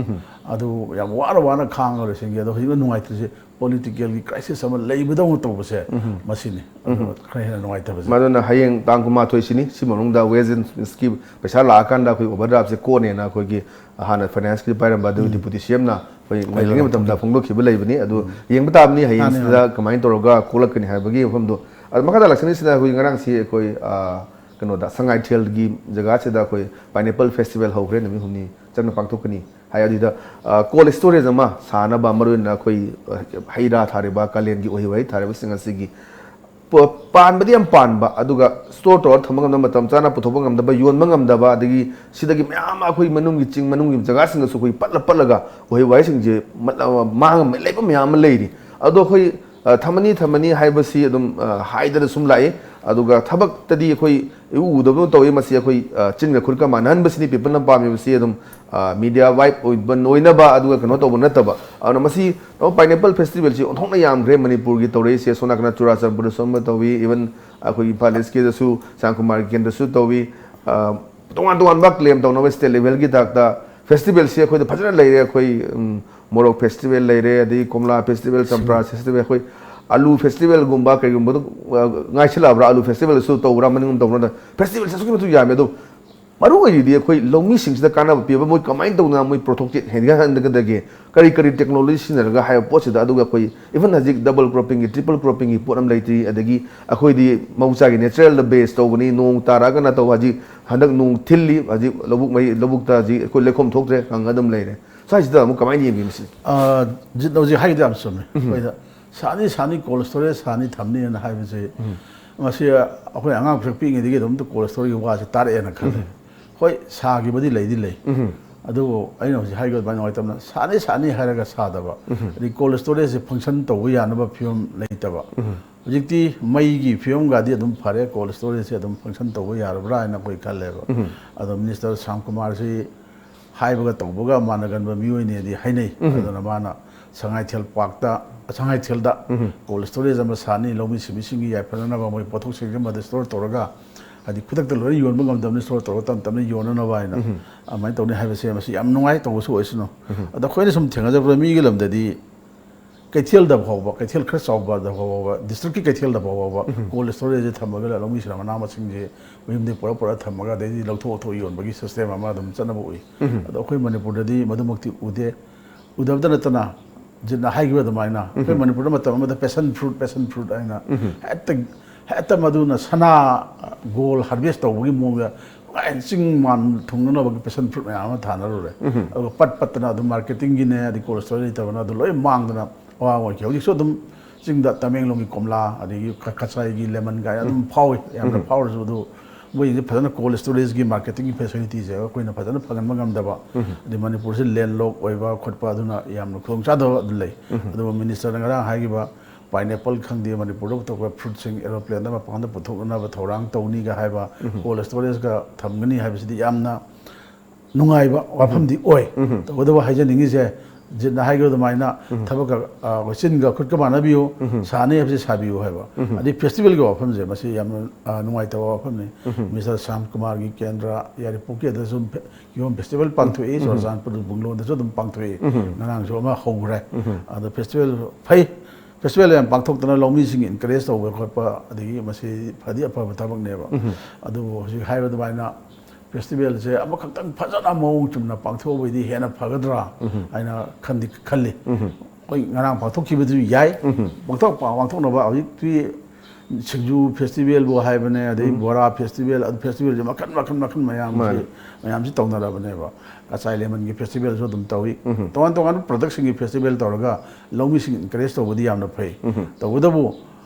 ꯑꯗꯨ ꯌꯥꯝ ꯋꯥꯅ ꯋꯥꯅ ꯈꯥꯡꯉ ꯂꯣꯏꯁꯤꯟꯈꯤ꯫ ꯑꯗꯣ ꯍꯧꯖꯤꯛꯅ ꯅꯨꯡꯉꯥꯏꯇ꯭ꯔꯤꯁꯦ ꯄꯣꯂꯤꯇꯤꯀꯦꯜꯒꯤ ꯀ꯭ꯔꯥꯏꯁꯤꯁ ꯑꯃ ꯂꯩꯕꯗꯧꯅ ꯇꯧꯕꯁꯦ ꯃꯁꯤꯅꯤ꯫ ꯑꯗꯨ ꯈꯔ ꯍꯦꯟꯅ ꯅꯨꯡꯉꯥꯏꯇꯕꯁꯦ꯫ ꯃꯗꯨꯅ ꯍꯌꯦꯡ ꯇꯥꯡ ꯀꯨꯟꯃꯥꯊꯣꯏꯁꯤꯅꯤ, ꯁꯤ ꯃꯅꯨꯡꯗ ꯋꯦꯁ ꯑꯦꯟ ꯃꯤꯟꯁꯀꯤ ꯄꯩꯁꯥ ꯂꯥꯛꯑꯀꯥꯟꯗ ꯑꯩꯈꯣꯏ ꯑꯣꯚꯔ ꯗ꯭ꯔꯥꯐꯁꯦ ꯀꯣꯟꯅꯦꯅ ꯑꯩꯈꯣꯏꯒꯤ ꯍꯥꯟꯅ ꯐꯥꯏꯅꯥꯟꯁꯀꯤ ꯄꯥꯏꯔꯝꯕ ꯑꯗꯨ ꯗꯤꯄꯨꯇꯤ ꯁꯤ ꯑꯦꯝꯅ ꯑꯩꯈꯣꯏ ꯉꯥꯏꯅꯤꯡꯉꯩ ꯃꯇꯝꯗ ꯐꯣꯡꯗꯣꯛꯈꯤꯕ ꯂꯩꯕꯅꯤ꯫ ꯑꯗꯨ ꯌꯦꯡꯕ ꯇꯥꯕꯅꯤ ꯍꯌꯦꯡ ꯃꯥꯅꯤ, ꯁꯤꯗ ꯃꯥꯅꯤ꯫ ꯀꯃꯥꯏꯅ ꯇꯧꯔꯒ ꯀꯣꯛꯂꯛꯀꯅꯤ ꯍꯥꯏꯕꯒꯤ ꯋꯥꯐꯝꯗꯣ꯫ ꯑꯗꯣ ꯃꯈꯥ ꯇꯥꯂꯛꯁꯅꯤꯁꯤꯗ ꯑꯩꯈꯣꯏ ꯉꯔꯥꯡꯁꯤ ꯑꯩꯈꯣꯏ, ꯑ, ꯀꯩꯅꯣꯗ ꯁꯉꯥꯏꯊꯦꯜꯒꯤ ꯖꯒꯥꯁꯤꯗ ꯑꯩꯈꯣꯏ ꯄꯥꯏꯅꯦꯄꯜ ꯐꯦꯁꯇꯤꯚꯦꯜ ꯍꯧꯈ꯭ꯔꯦ, ꯅꯨꯃꯤꯠ ꯍꯨꯝꯅꯤ ꯆꯪꯅ ꯄꯥꯡꯊꯣꯛꯀꯅꯤ꯫ ꯍꯥꯏ ꯑꯗꯨꯗ, ꯑ, ꯀꯣꯜ ꯁ꯭ꯇꯣꯔꯦꯖ ꯑꯃ ꯁꯥꯅꯕ, ꯃꯔꯨꯑꯣꯏꯅ ꯑꯩꯈꯣꯏ, ꯑ, ꯍꯩ ꯔꯥ ꯊꯥꯔꯤꯕ, ꯀꯥꯂꯦꯟꯒꯤ ꯎꯍꯩ ꯋꯥꯍꯩ ꯊꯥꯔꯤꯕꯁꯤꯡ ꯑꯁꯤꯒꯤ ꯄ-, ꯄꯥꯟꯕꯗꯤ ꯌꯥꯝ ꯄꯥꯟꯕ, ꯑꯗꯨꯒ ꯁ꯭ꯇꯣꯔ ꯇꯧꯔ ꯊꯝꯕ ꯉꯝꯗꯕ, ꯃꯇꯝ ꯆꯥꯅ ꯄꯨꯊꯣꯛꯄ ꯉꯝꯗꯕ, ꯌꯣꯟꯕ ꯉꯝꯗꯕ, ꯑꯗꯒꯤ ꯁꯤꯗꯒꯤ ꯃꯌꯥꯝ ꯑꯃ ꯑꯩꯈꯣꯏ ꯃꯅꯨꯡꯒꯤ ꯆꯤꯡ ꯃꯅꯨꯡꯒꯤ ꯖꯒꯥꯁꯤꯡꯗꯁꯨ ꯑꯩꯈꯣꯏ ꯄꯠꯂ ꯄꯠꯂꯒ ꯎꯍꯩ ꯋꯥꯍꯩꯁꯤꯡꯁꯦ ꯃꯠ-, ꯑ, ꯃꯥꯡꯉ ꯂꯩꯕ ꯃꯌꯥꯝ ꯑꯃ ꯂꯩꯔꯤ꯫ ꯑꯗꯣ ꯑꯩꯈꯣꯏ, ꯑ, ꯊꯝꯃꯅꯤ ꯊꯝꯃꯅꯤ ꯍꯥꯏꯕꯁꯤ ꯑꯗꯨꯝ, ꯑ, ꯍꯥꯏꯗꯅ ꯁꯨꯝ ꯂꯥꯛꯏ꯫ ꯑꯗꯨꯒ ꯊꯕꯛꯇꯗꯤ ꯑꯩꯈꯣꯏ ꯏꯎ ꯎꯗꯕꯒꯨꯝ ꯇꯧꯏ꯫ ꯃꯁꯤ ꯑꯩꯈꯣꯏ, ꯑ, ꯆꯤꯟꯒ ꯈꯨꯠꯀ ꯃꯥꯟꯅꯍꯟꯕꯁꯤꯅꯤ ꯄꯤꯄꯜꯅ ꯄꯥꯝꯃꯤꯕꯁꯤ꯫ ꯑꯗꯨꯝ, ꯑ, ꯃꯤꯗꯤꯌꯥ ꯋꯥꯏꯞ ꯑꯣꯏꯕ ꯑꯣꯏꯅꯕ ꯑꯗꯨꯒ ꯀꯩꯅꯣ ꯇꯧꯕ ꯅꯠꯇꯕ꯫ ꯑꯗꯨꯅ ꯃꯁꯤ ꯄꯥꯏꯅꯦꯄꯜ ꯐꯦꯁꯇꯤꯚꯦꯜꯁꯤ ꯑꯣꯟꯊꯣꯛꯅ ꯌꯥꯝꯈ꯭ꯔꯦ ꯃꯅꯤꯄꯨꯔꯒꯤ ꯇꯧꯔꯛꯏꯁꯦ꯫ ꯑꯁꯣꯝ ꯅꯥꯀꯟꯗ ꯆꯨꯔꯥꯆꯥꯟꯄꯨꯔꯗꯁꯨ ꯑꯃ ꯇꯧꯏ, ꯏꯚꯟ ꯑꯩꯈꯣꯏꯒꯤ ꯏꯝꯐꯥꯜ ꯏꯁꯀꯤꯗꯁꯨ ꯁꯥꯟꯇꯤꯀꯨꯃꯥꯔꯒꯤ ꯀꯦꯟꯗ꯭ꯔꯁꯨ ꯇꯧꯏ꯫ ꯑ, ꯇꯣꯉꯥꯟ ꯇꯣꯉꯥꯟꯕ ꯀ꯭ꯂꯦꯝ ꯇꯧꯅꯕ ꯁ꯭ꯇꯦꯠ ꯂꯦꯚꯦꯜꯒꯤ ꯊꯥꯛꯇ ꯐꯦꯁꯇꯤꯚꯦꯜꯁꯤ ꯑꯩꯈꯣꯏꯗ ꯐꯖꯅ ꯂꯩꯔꯦ꯫ ꯑꯩꯈꯣꯏ ꯎꯝ, ꯃꯣꯔꯣꯛ ꯐꯦꯁꯇꯤꯚꯦꯜ ꯂꯩꯔꯦ, ꯑꯗꯒꯤ ꯀꯣꯝꯂꯥ ꯐꯦꯁꯇꯤꯚꯦꯜ, ꯆꯝꯄ꯭ꯔꯥ ꯐꯦꯁꯇꯤꯚꯦꯜ, ꯑꯩꯈꯣꯏ ꯑꯂꯨ ꯐꯦꯁꯇꯤꯚꯦꯜꯒꯨꯝꯕ ꯀꯩꯒꯨꯝꯕꯗ ꯑ, ꯉꯥꯏꯁꯤꯜꯂꯛꯑꯕ꯭ꯔꯥ? ꯑꯂꯨ ꯐꯦꯁꯇꯤꯚꯦꯜꯁꯨ ꯇꯧꯕ꯭ꯔꯥ? ꯃꯅꯤꯡ ꯇꯧꯕ꯭ꯔꯥ? ꯐꯦꯁꯇꯤꯚꯦꯜꯁꯦ ꯑꯁꯨꯛꯀꯤ ꯃꯇꯤꯛ ꯌꯥꯝꯃꯦ꯫ ꯑꯗꯣ ꯃꯔꯨ ꯑꯣꯏꯔꯤꯗꯤ ꯑꯩꯈꯣꯏ ꯂꯧꯃꯤꯁꯤꯡꯁꯤꯗ ꯀꯥꯟꯅꯕ ꯄꯤꯕ, ꯃꯣꯏ ꯀꯃꯥꯏꯅ ꯇꯧꯗꯅ ꯃꯣꯏ ꯄꯣꯠꯊꯣꯛꯁꯦ ꯍꯦꯟꯒꯠꯍꯟꯒꯗꯒꯦ, ꯀꯔꯤ ꯀꯔꯤ ꯇꯦꯛꯅꯣꯂꯣꯖꯤ ꯁꯤꯖꯤꯟꯅꯔꯒ ꯍꯥꯏꯕ ꯄꯣꯠꯁꯤꯗ꯫ ꯑꯗꯨꯒ ꯑꯩꯈꯣꯏ ꯏꯚꯟ ꯍꯧꯖꯤꯛ ꯗꯕꯜ ꯀ꯭ꯔꯣꯞꯄꯤꯡꯒꯤ, ꯇ꯭ꯔꯤꯄꯜ ꯀ꯭ꯔꯣꯞꯄꯤꯡꯒꯤ ꯄꯣꯠ ꯑꯃ ꯂꯩꯇ꯭ꯔꯤ꯫ ꯑꯗꯒꯤ ꯑꯩꯈꯣꯏꯗꯤ ꯃꯍꯧꯁꯥꯒꯤ ꯅꯦꯆꯔꯦꯜꯗ ꯕꯦꯁ ꯇꯧꯕꯅꯤ, ꯅꯣꯡ ꯇꯥꯔꯛꯑꯒꯅ ꯇꯧꯕ꯫ ꯍꯧꯖꯤꯛ ꯍꯟꯗꯛ ꯅꯣꯡ ꯊꯤꯜꯂꯤ, ꯍꯧꯖꯤꯛ ꯂꯧꯕꯨꯛ ꯃꯩ, ꯂꯧꯕꯨꯛꯇ ꯍꯧꯖꯤꯛ ꯑꯩꯈꯣꯏ ꯂꯩꯈꯣꯝ ꯊꯣꯛꯇ꯭ꯔꯦ, ꯀꯪꯉ ꯑꯗꯨꯝ ꯂꯩꯔꯦ꯫ ꯁ꯭ꯋꯥꯏꯁꯤꯗ ꯑꯃꯨꯛ ꯀꯃꯥꯏꯅ ꯌꯦꯡꯕꯤ ꯃꯁꯤ? ꯑ, ꯖꯤꯠꯅ ꯍꯧꯖꯤꯛ ꯍꯥꯏꯒꯤꯗꯣ ꯌꯥꯝ ꯆꯨꯝꯃꯦ꯫ ꯑꯩꯈꯣꯏꯗ ꯁꯥꯅꯤ, ꯁꯥꯅꯤ, ꯀꯣꯜ ꯁ꯭ꯇꯣꯔꯦꯖ ꯁꯥꯅꯤ, ꯊꯝꯅꯤꯅ ꯍꯥꯏꯕꯁꯦ, ꯃꯁꯤ ꯑꯩꯈꯣꯏ ꯑꯉꯥꯡ ꯄꯤꯛ ꯄꯤꯛꯏꯉꯩꯗꯒꯤ ꯑꯗꯨꯝ ꯀꯣꯜ ꯁ꯭ꯇꯣꯔꯦꯖꯀꯤ ꯋꯥꯁꯦ ꯇꯥꯔꯛꯑꯦꯅ ꯈꯜꯂꯦ꯫ ꯍꯣꯏ, ꯁꯥꯈꯤꯕꯗꯤ ꯂꯩꯗꯤ ꯂꯩ꯫ ꯑꯗꯨꯕꯨ ꯑꯩꯅ ꯍꯧꯖꯤꯛ ꯍꯥꯏꯈꯤꯕ ꯑꯗꯨꯃꯥꯏꯅ ꯅꯨꯡꯉꯥꯏꯇꯕꯅ, ꯁꯥꯅꯤ, ꯁꯥꯅꯤ ꯍꯥꯏꯔꯒ ꯁꯥꯗꯕ, ꯑꯗꯩ ꯀꯣꯜ ꯁ꯭ꯇꯣꯔꯦꯖꯁꯦ ꯐꯪꯁꯟ ꯇꯧꯕ ꯌꯥꯅꯕ ꯐꯤꯕꯝ ꯂꯩꯇꯕ꯫ ꯍꯧꯖꯤꯛꯇꯤ ꯃꯩꯒꯤ ꯐꯤꯕꯝꯒꯗꯤ ꯑꯗꯨꯝ ꯐꯔꯦ, ꯀꯣꯜ ꯁ꯭ꯇꯣꯔꯦꯖꯁꯦ ꯑꯗꯨꯝ ꯐꯪꯁꯟ ꯇꯧꯕ ꯌꯥꯔꯕ꯭ꯔꯥ ꯍꯥꯏꯅ ꯑꯩꯈꯣꯏ ꯈꯜꯂꯦꯕ꯫ ꯑꯗꯣ ꯃꯤꯅꯤꯁꯇꯔ ꯁ꯭ꯌꯥꯝ ꯀꯨꯃꯥꯔꯁꯤ ꯍꯥꯏꯕꯒ ꯇꯧꯕꯒ ꯃꯥꯟꯅꯒꯟꯕ ꯃꯤꯑꯣꯏꯅꯦꯗꯤ ꯍꯥꯏꯅꯩ꯫ ꯑꯗꯨꯅ ꯃꯥꯅ ꯁꯉꯥꯏꯊꯦꯜ ꯄꯥꯔꯛꯇ, ꯁꯉꯥꯏꯊꯦꯜꯗ ꯀꯣꯜ ꯁ꯭ꯇꯣꯔꯦꯖ ꯑꯃ ꯁꯥꯅꯤ, ꯂꯧꯃꯤ ꯁꯤꯟꯃꯤꯁꯤꯡꯒꯤ ꯌꯥꯏꯐꯅꯅꯕ, ꯃꯣꯏ ꯄꯣꯠꯊꯣꯛꯁꯤꯡꯁꯦ ꯑꯃꯗ ꯁ꯭ꯇꯣꯔ ꯇꯧꯔꯒ, ꯍꯥꯏꯗꯤ ꯈꯨꯗꯛꯇ ꯂꯣꯏꯅ ꯌꯣꯟꯕ ꯉꯝꯗꯕꯅꯤꯅ ꯁ꯭ꯇꯣꯔ ꯇꯧꯔꯒ ꯇꯞ ꯇꯞꯅ ꯌꯣꯟꯅꯅꯕ ꯍꯥꯏꯅ ꯑꯗꯨꯃꯥꯏꯅ ꯇꯧꯅꯤ ꯍꯥꯏꯕꯁꯦ ꯃꯁꯤ ꯌꯥꯝ ꯅꯨꯡꯉꯥꯏ, ꯇꯧꯕꯁꯨ ꯑꯣꯏꯁꯅꯨ꯫ ꯑꯗꯣ ꯑꯩꯈꯣꯏꯅ ꯁꯨꯝ ꯊꯦꯡꯅꯖꯔꯛꯄꯗ ꯃꯤꯒꯤ ꯂꯝꯗꯗꯤ ꯀꯩꯊꯦꯜꯗ ꯐꯥꯎꯕ, ꯀꯩꯊꯦꯜ ꯈꯔ ꯆꯥꯎꯕꯗ ꯐꯥꯎꯕ, ꯗꯤꯁꯇ꯭ꯔꯤꯛꯀꯤ ꯀꯩꯊꯦꯜꯗ ꯐꯥꯎꯕ ꯀꯣꯜ ꯁ꯭ꯇꯣꯔꯦꯖꯁꯦ ꯊꯝꯃꯒ ꯂꯧꯃꯤꯁꯤꯡꯅ ꯃꯅꯥ ꯃꯁꯤꯡꯁꯦ ꯃꯌꯨꯝꯗꯒꯤ ꯄꯨꯔꯛ ꯄꯨꯔꯛ ꯊꯝꯃꯒ ꯑꯗꯩꯗꯤ ꯂꯧꯊꯣꯛ ꯂꯧꯊꯣꯛ ꯌꯣꯟꯕꯒꯤ ꯁꯤꯁꯇꯦꯝ ꯑꯃ ꯑꯗꯨꯝ ꯆꯠꯅꯕ ꯎꯏ꯫ ꯑꯗꯣ ꯑꯩꯈꯣꯏ ꯃꯅꯤꯄꯨꯔꯗꯗꯤ ꯃꯗꯨꯃꯛꯇꯤ ꯎꯗꯦ꯫ ꯎꯗꯕꯇ ꯅꯠꯇꯅ, ꯖꯤꯠꯅ ꯍꯥꯏꯈꯤꯕ ꯑꯗꯨꯃꯥꯏꯅ ꯑꯩꯈꯣꯏ ꯃꯅꯤꯄꯨꯔꯗ ꯃꯇꯝ ꯑꯃꯗ ꯄꯦꯁꯟ ꯐ꯭ꯔꯨꯠ, ꯄꯦꯁꯟ ꯐ꯭ꯔꯨꯠ ꯍꯥꯏꯅ ꯍꯦꯛꯇ, ꯍꯦꯛꯇ ꯃꯗꯨꯅ ꯁꯅꯥ ꯒꯣꯜ ꯍꯥꯔꯚꯦꯁ ꯇꯧꯕꯒꯤ ꯃꯑꯣꯡꯗ ꯅꯨꯡꯉꯥꯏꯅ ꯆꯤꯡ ꯃꯥꯟ ꯊꯨꯡꯅꯅꯕꯒꯤ ꯄꯦꯁꯟ ꯐ꯭ꯔꯨꯠ ꯃꯌꯥꯝ ꯑꯃ ꯊꯥꯅꯔꯨꯔꯦ꯫ ꯑꯗꯨꯒ ꯄꯠ ꯄꯠꯇꯅ ꯑꯗꯨꯝ ꯃꯥꯔꯀꯦꯇꯤꯡꯒꯤꯅꯦ, ꯑꯗꯩ ꯀꯣꯜ ꯁ꯭ꯇꯣꯔꯦꯖ ꯂꯩꯇꯕꯅ ꯑꯗꯨ ꯂꯣꯏ ꯃꯥꯡꯗꯅ ꯑꯋꯥꯕ ꯑꯣꯏꯈꯤ꯫ ꯍꯧꯖꯤꯛꯁꯨ ꯑꯗꯨꯝ ꯆꯤꯡꯗ ꯇꯃꯦꯡꯂꯣꯡꯒꯤ ꯀꯣꯝꯂꯥ, ꯑꯗꯒꯤ ꯀ-, ꯀꯆꯥꯏꯒꯤ ꯂꯦꯃꯟ ꯀꯥꯏꯅ ꯑꯗꯨꯝ ꯐꯥꯎꯏ, ꯌꯥꯝꯅ ꯐꯥꯎꯔꯁꯨ꯫ ꯑꯗꯨ ꯃꯣꯏꯁꯦ ꯐꯖꯅ ꯀꯣꯜ ꯁ꯭ꯇꯣꯔꯦꯖꯀꯤ ꯃꯥꯔꯀꯦꯇꯤꯡꯒꯤ ꯐꯦꯁꯤꯂꯤꯇꯤꯁꯦ ꯑꯩꯈꯣꯏꯅ ꯐꯖꯅ ꯐꯪꯍꯟꯕ ꯉꯝꯗꯕ, ꯑꯗꯩ ꯃꯅꯤꯄꯨꯔꯁꯦ ꯂꯦꯟ ꯂꯣꯛ ꯑꯣꯏꯕ ꯈꯣꯠꯄ, ꯑꯗꯨꯅ ꯌꯥꯝꯅ ꯈꯨꯗꯣꯡꯆꯥꯗꯕ ꯑꯗꯨ ꯂꯩ꯫ ꯑꯗꯨꯒ ꯃꯤꯅꯤꯁꯇꯔꯅ ꯉꯔꯥꯡ ꯍꯥꯏꯈꯤꯕ ꯄꯥꯏꯅꯦꯄꯜ ꯈꯪꯗꯦ, ꯃꯅꯤꯄꯨꯔꯗ ꯄꯨꯊꯣꯛꯄ ꯐ꯭ꯔꯨꯠꯁꯤꯡ ꯑꯦꯔꯣꯄ꯭ꯂꯦꯟꯗ ꯃꯄꯥꯟꯗ ꯄꯨꯊꯣꯛꯅꯕ ꯊꯧꯔꯥꯡ ꯇꯧꯅꯤꯒ ꯍꯥꯏꯕ, ꯀꯣꯜ ꯁ꯭ꯇꯣꯔꯦꯖꯀ ꯊꯝꯒꯅꯤ ꯍꯥꯏꯕꯁꯤꯗꯤ ꯌꯥꯝꯅ ꯅꯨꯡꯉꯥꯏꯕ ꯋꯥꯐꯝꯗꯤ ꯑꯣꯏ꯫ ꯇꯧꯕꯇꯕꯨ ꯍꯥꯏꯖꯅꯤꯡꯉꯤꯁꯦ, ꯖꯤꯠꯅ ꯍꯥꯏꯈꯤꯕ ꯑꯗꯨꯃꯥꯏꯅ ꯊꯕꯛꯀ, ꯑ, ꯑꯩꯈꯣꯏ ꯆꯤꯟꯒ ꯈꯨꯠꯀ ꯃꯥꯟꯅꯕꯤꯌꯨ, ꯁꯥꯅꯤ ꯍꯥꯏꯕꯁꯤ ꯁꯥꯕꯤꯌꯨ ꯍꯥꯏꯕ꯫ ꯑꯗꯩ ꯐꯦꯁꯇꯤꯚꯦꯜꯒꯤ ꯋꯥꯐꯝꯁꯦ, ꯃꯁꯤ ꯌꯥꯝꯅ, ꯑ, ꯅꯨꯡꯉꯥꯏꯇꯕ ꯋꯥꯐꯝꯅꯤ꯫ ꯃꯤꯁꯇꯔ ꯁ꯭ꯌꯥꯝ ꯀꯨꯃꯥꯔꯒꯤ ꯀꯦꯟꯗ꯭ꯔ ꯌꯥꯏꯔꯤꯄꯣꯛꯀꯤ ꯑꯗꯨꯗꯁꯨ ꯐꯦ-, ꯀꯤꯍꯣꯝ ꯐꯦꯁꯇꯤꯚꯦꯜ ꯄꯥꯡꯊꯣꯛꯏ, ꯆꯨꯔꯆꯥꯟꯄꯨꯔ ꯕꯨꯡꯂꯣꯗꯁꯨ ꯑꯗꯨꯝ ꯄꯥꯡꯊꯣꯛꯏ꯫ ꯉꯔꯥꯡꯁꯨ ꯑꯃ ꯍꯧꯈ꯭ꯔꯦ꯫ ꯑꯗꯣ ꯐꯦꯁꯇꯤꯚꯦꯜ ꯐꯩ, ꯐꯦꯁꯇꯤꯚꯦꯜ ꯌꯥꯝ ꯄꯥꯡꯊꯣꯛꯇꯅ ꯂꯧꯃꯤꯁꯤꯡ ꯏꯟꯀꯔꯦꯖ ꯇꯧꯕ ꯈꯣꯠꯄ, ꯑꯗꯒꯤ ꯃꯁꯤ ꯐꯗꯤ ꯑꯐꯕ ꯊꯕꯛꯅꯦꯕ꯫ ꯑꯗꯨꯕꯨ ꯍꯧꯖꯤꯛ ꯍꯥꯏꯕ ꯑꯗꯨꯃꯥꯏꯅ ꯐꯦꯁꯇꯤꯚꯦꯜꯁꯦ ꯑꯃꯈꯛꯇꯪ ꯐꯖꯅ ꯃꯑꯣꯡ ꯆꯨꯝꯅ ꯄꯥꯡꯊꯣꯛꯑꯕꯗꯤ ꯍꯦꯟꯅ ꯐꯒꯗ꯭ꯔꯥ ꯍꯥꯏꯅ ꯈꯟꯗꯤ ꯈꯜꯂꯤ꯫ ꯑꯩꯈꯣꯏ ꯉꯔꯥꯡ ꯄꯥꯡꯊꯣꯛꯈꯤꯕꯗꯨꯁꯨ ꯌꯥꯏ꯫ ꯄꯥꯡꯊꯣꯛ-, ꯄꯥꯡꯊꯣꯛꯅꯕ ꯍꯧꯖꯤꯛꯇꯤ ꯁꯤꯡꯖꯨ ꯐꯦꯁꯇꯤꯚꯦꯜꯕꯨ ꯍꯥꯏꯕꯅꯦ, ꯑꯗꯩ ꯕꯣꯔꯥ ꯐꯦꯁꯇꯤꯚꯦꯜ, ꯑꯗꯨ ꯐꯦꯁꯇꯤꯚꯦꯜꯁꯦ ꯃꯈꯟ ꯃꯈꯟ ꯃꯈꯟ ꯃꯌꯥꯝꯁꯤ, ꯃꯥꯅꯦ꯫ ꯃꯌꯥꯝꯁꯤ ꯇꯧꯅꯔꯕꯅꯦꯕ꯫ ꯀꯆꯥꯏ ꯂꯦꯃꯟꯒꯤ ꯐꯦꯁꯇꯤꯚꯦꯜꯁꯨ ꯑꯗꯨꯝ ꯇꯧꯏ꯫ ꯇꯣꯉꯥꯟ ꯇꯣꯉꯥꯟꯕ ꯄ꯭ꯔꯗꯛꯁꯤꯡꯒꯤ ꯐꯦꯁꯇꯤꯚꯦꯜ ꯇꯧꯔꯒ ꯂꯧꯃꯤꯁꯤꯡ ꯏꯟꯀꯔꯦꯖ ꯇꯧꯕꯗꯤ ꯌꯥꯝꯅ ꯐꯩ꯫ ꯇꯧꯕꯇꯕꯨ,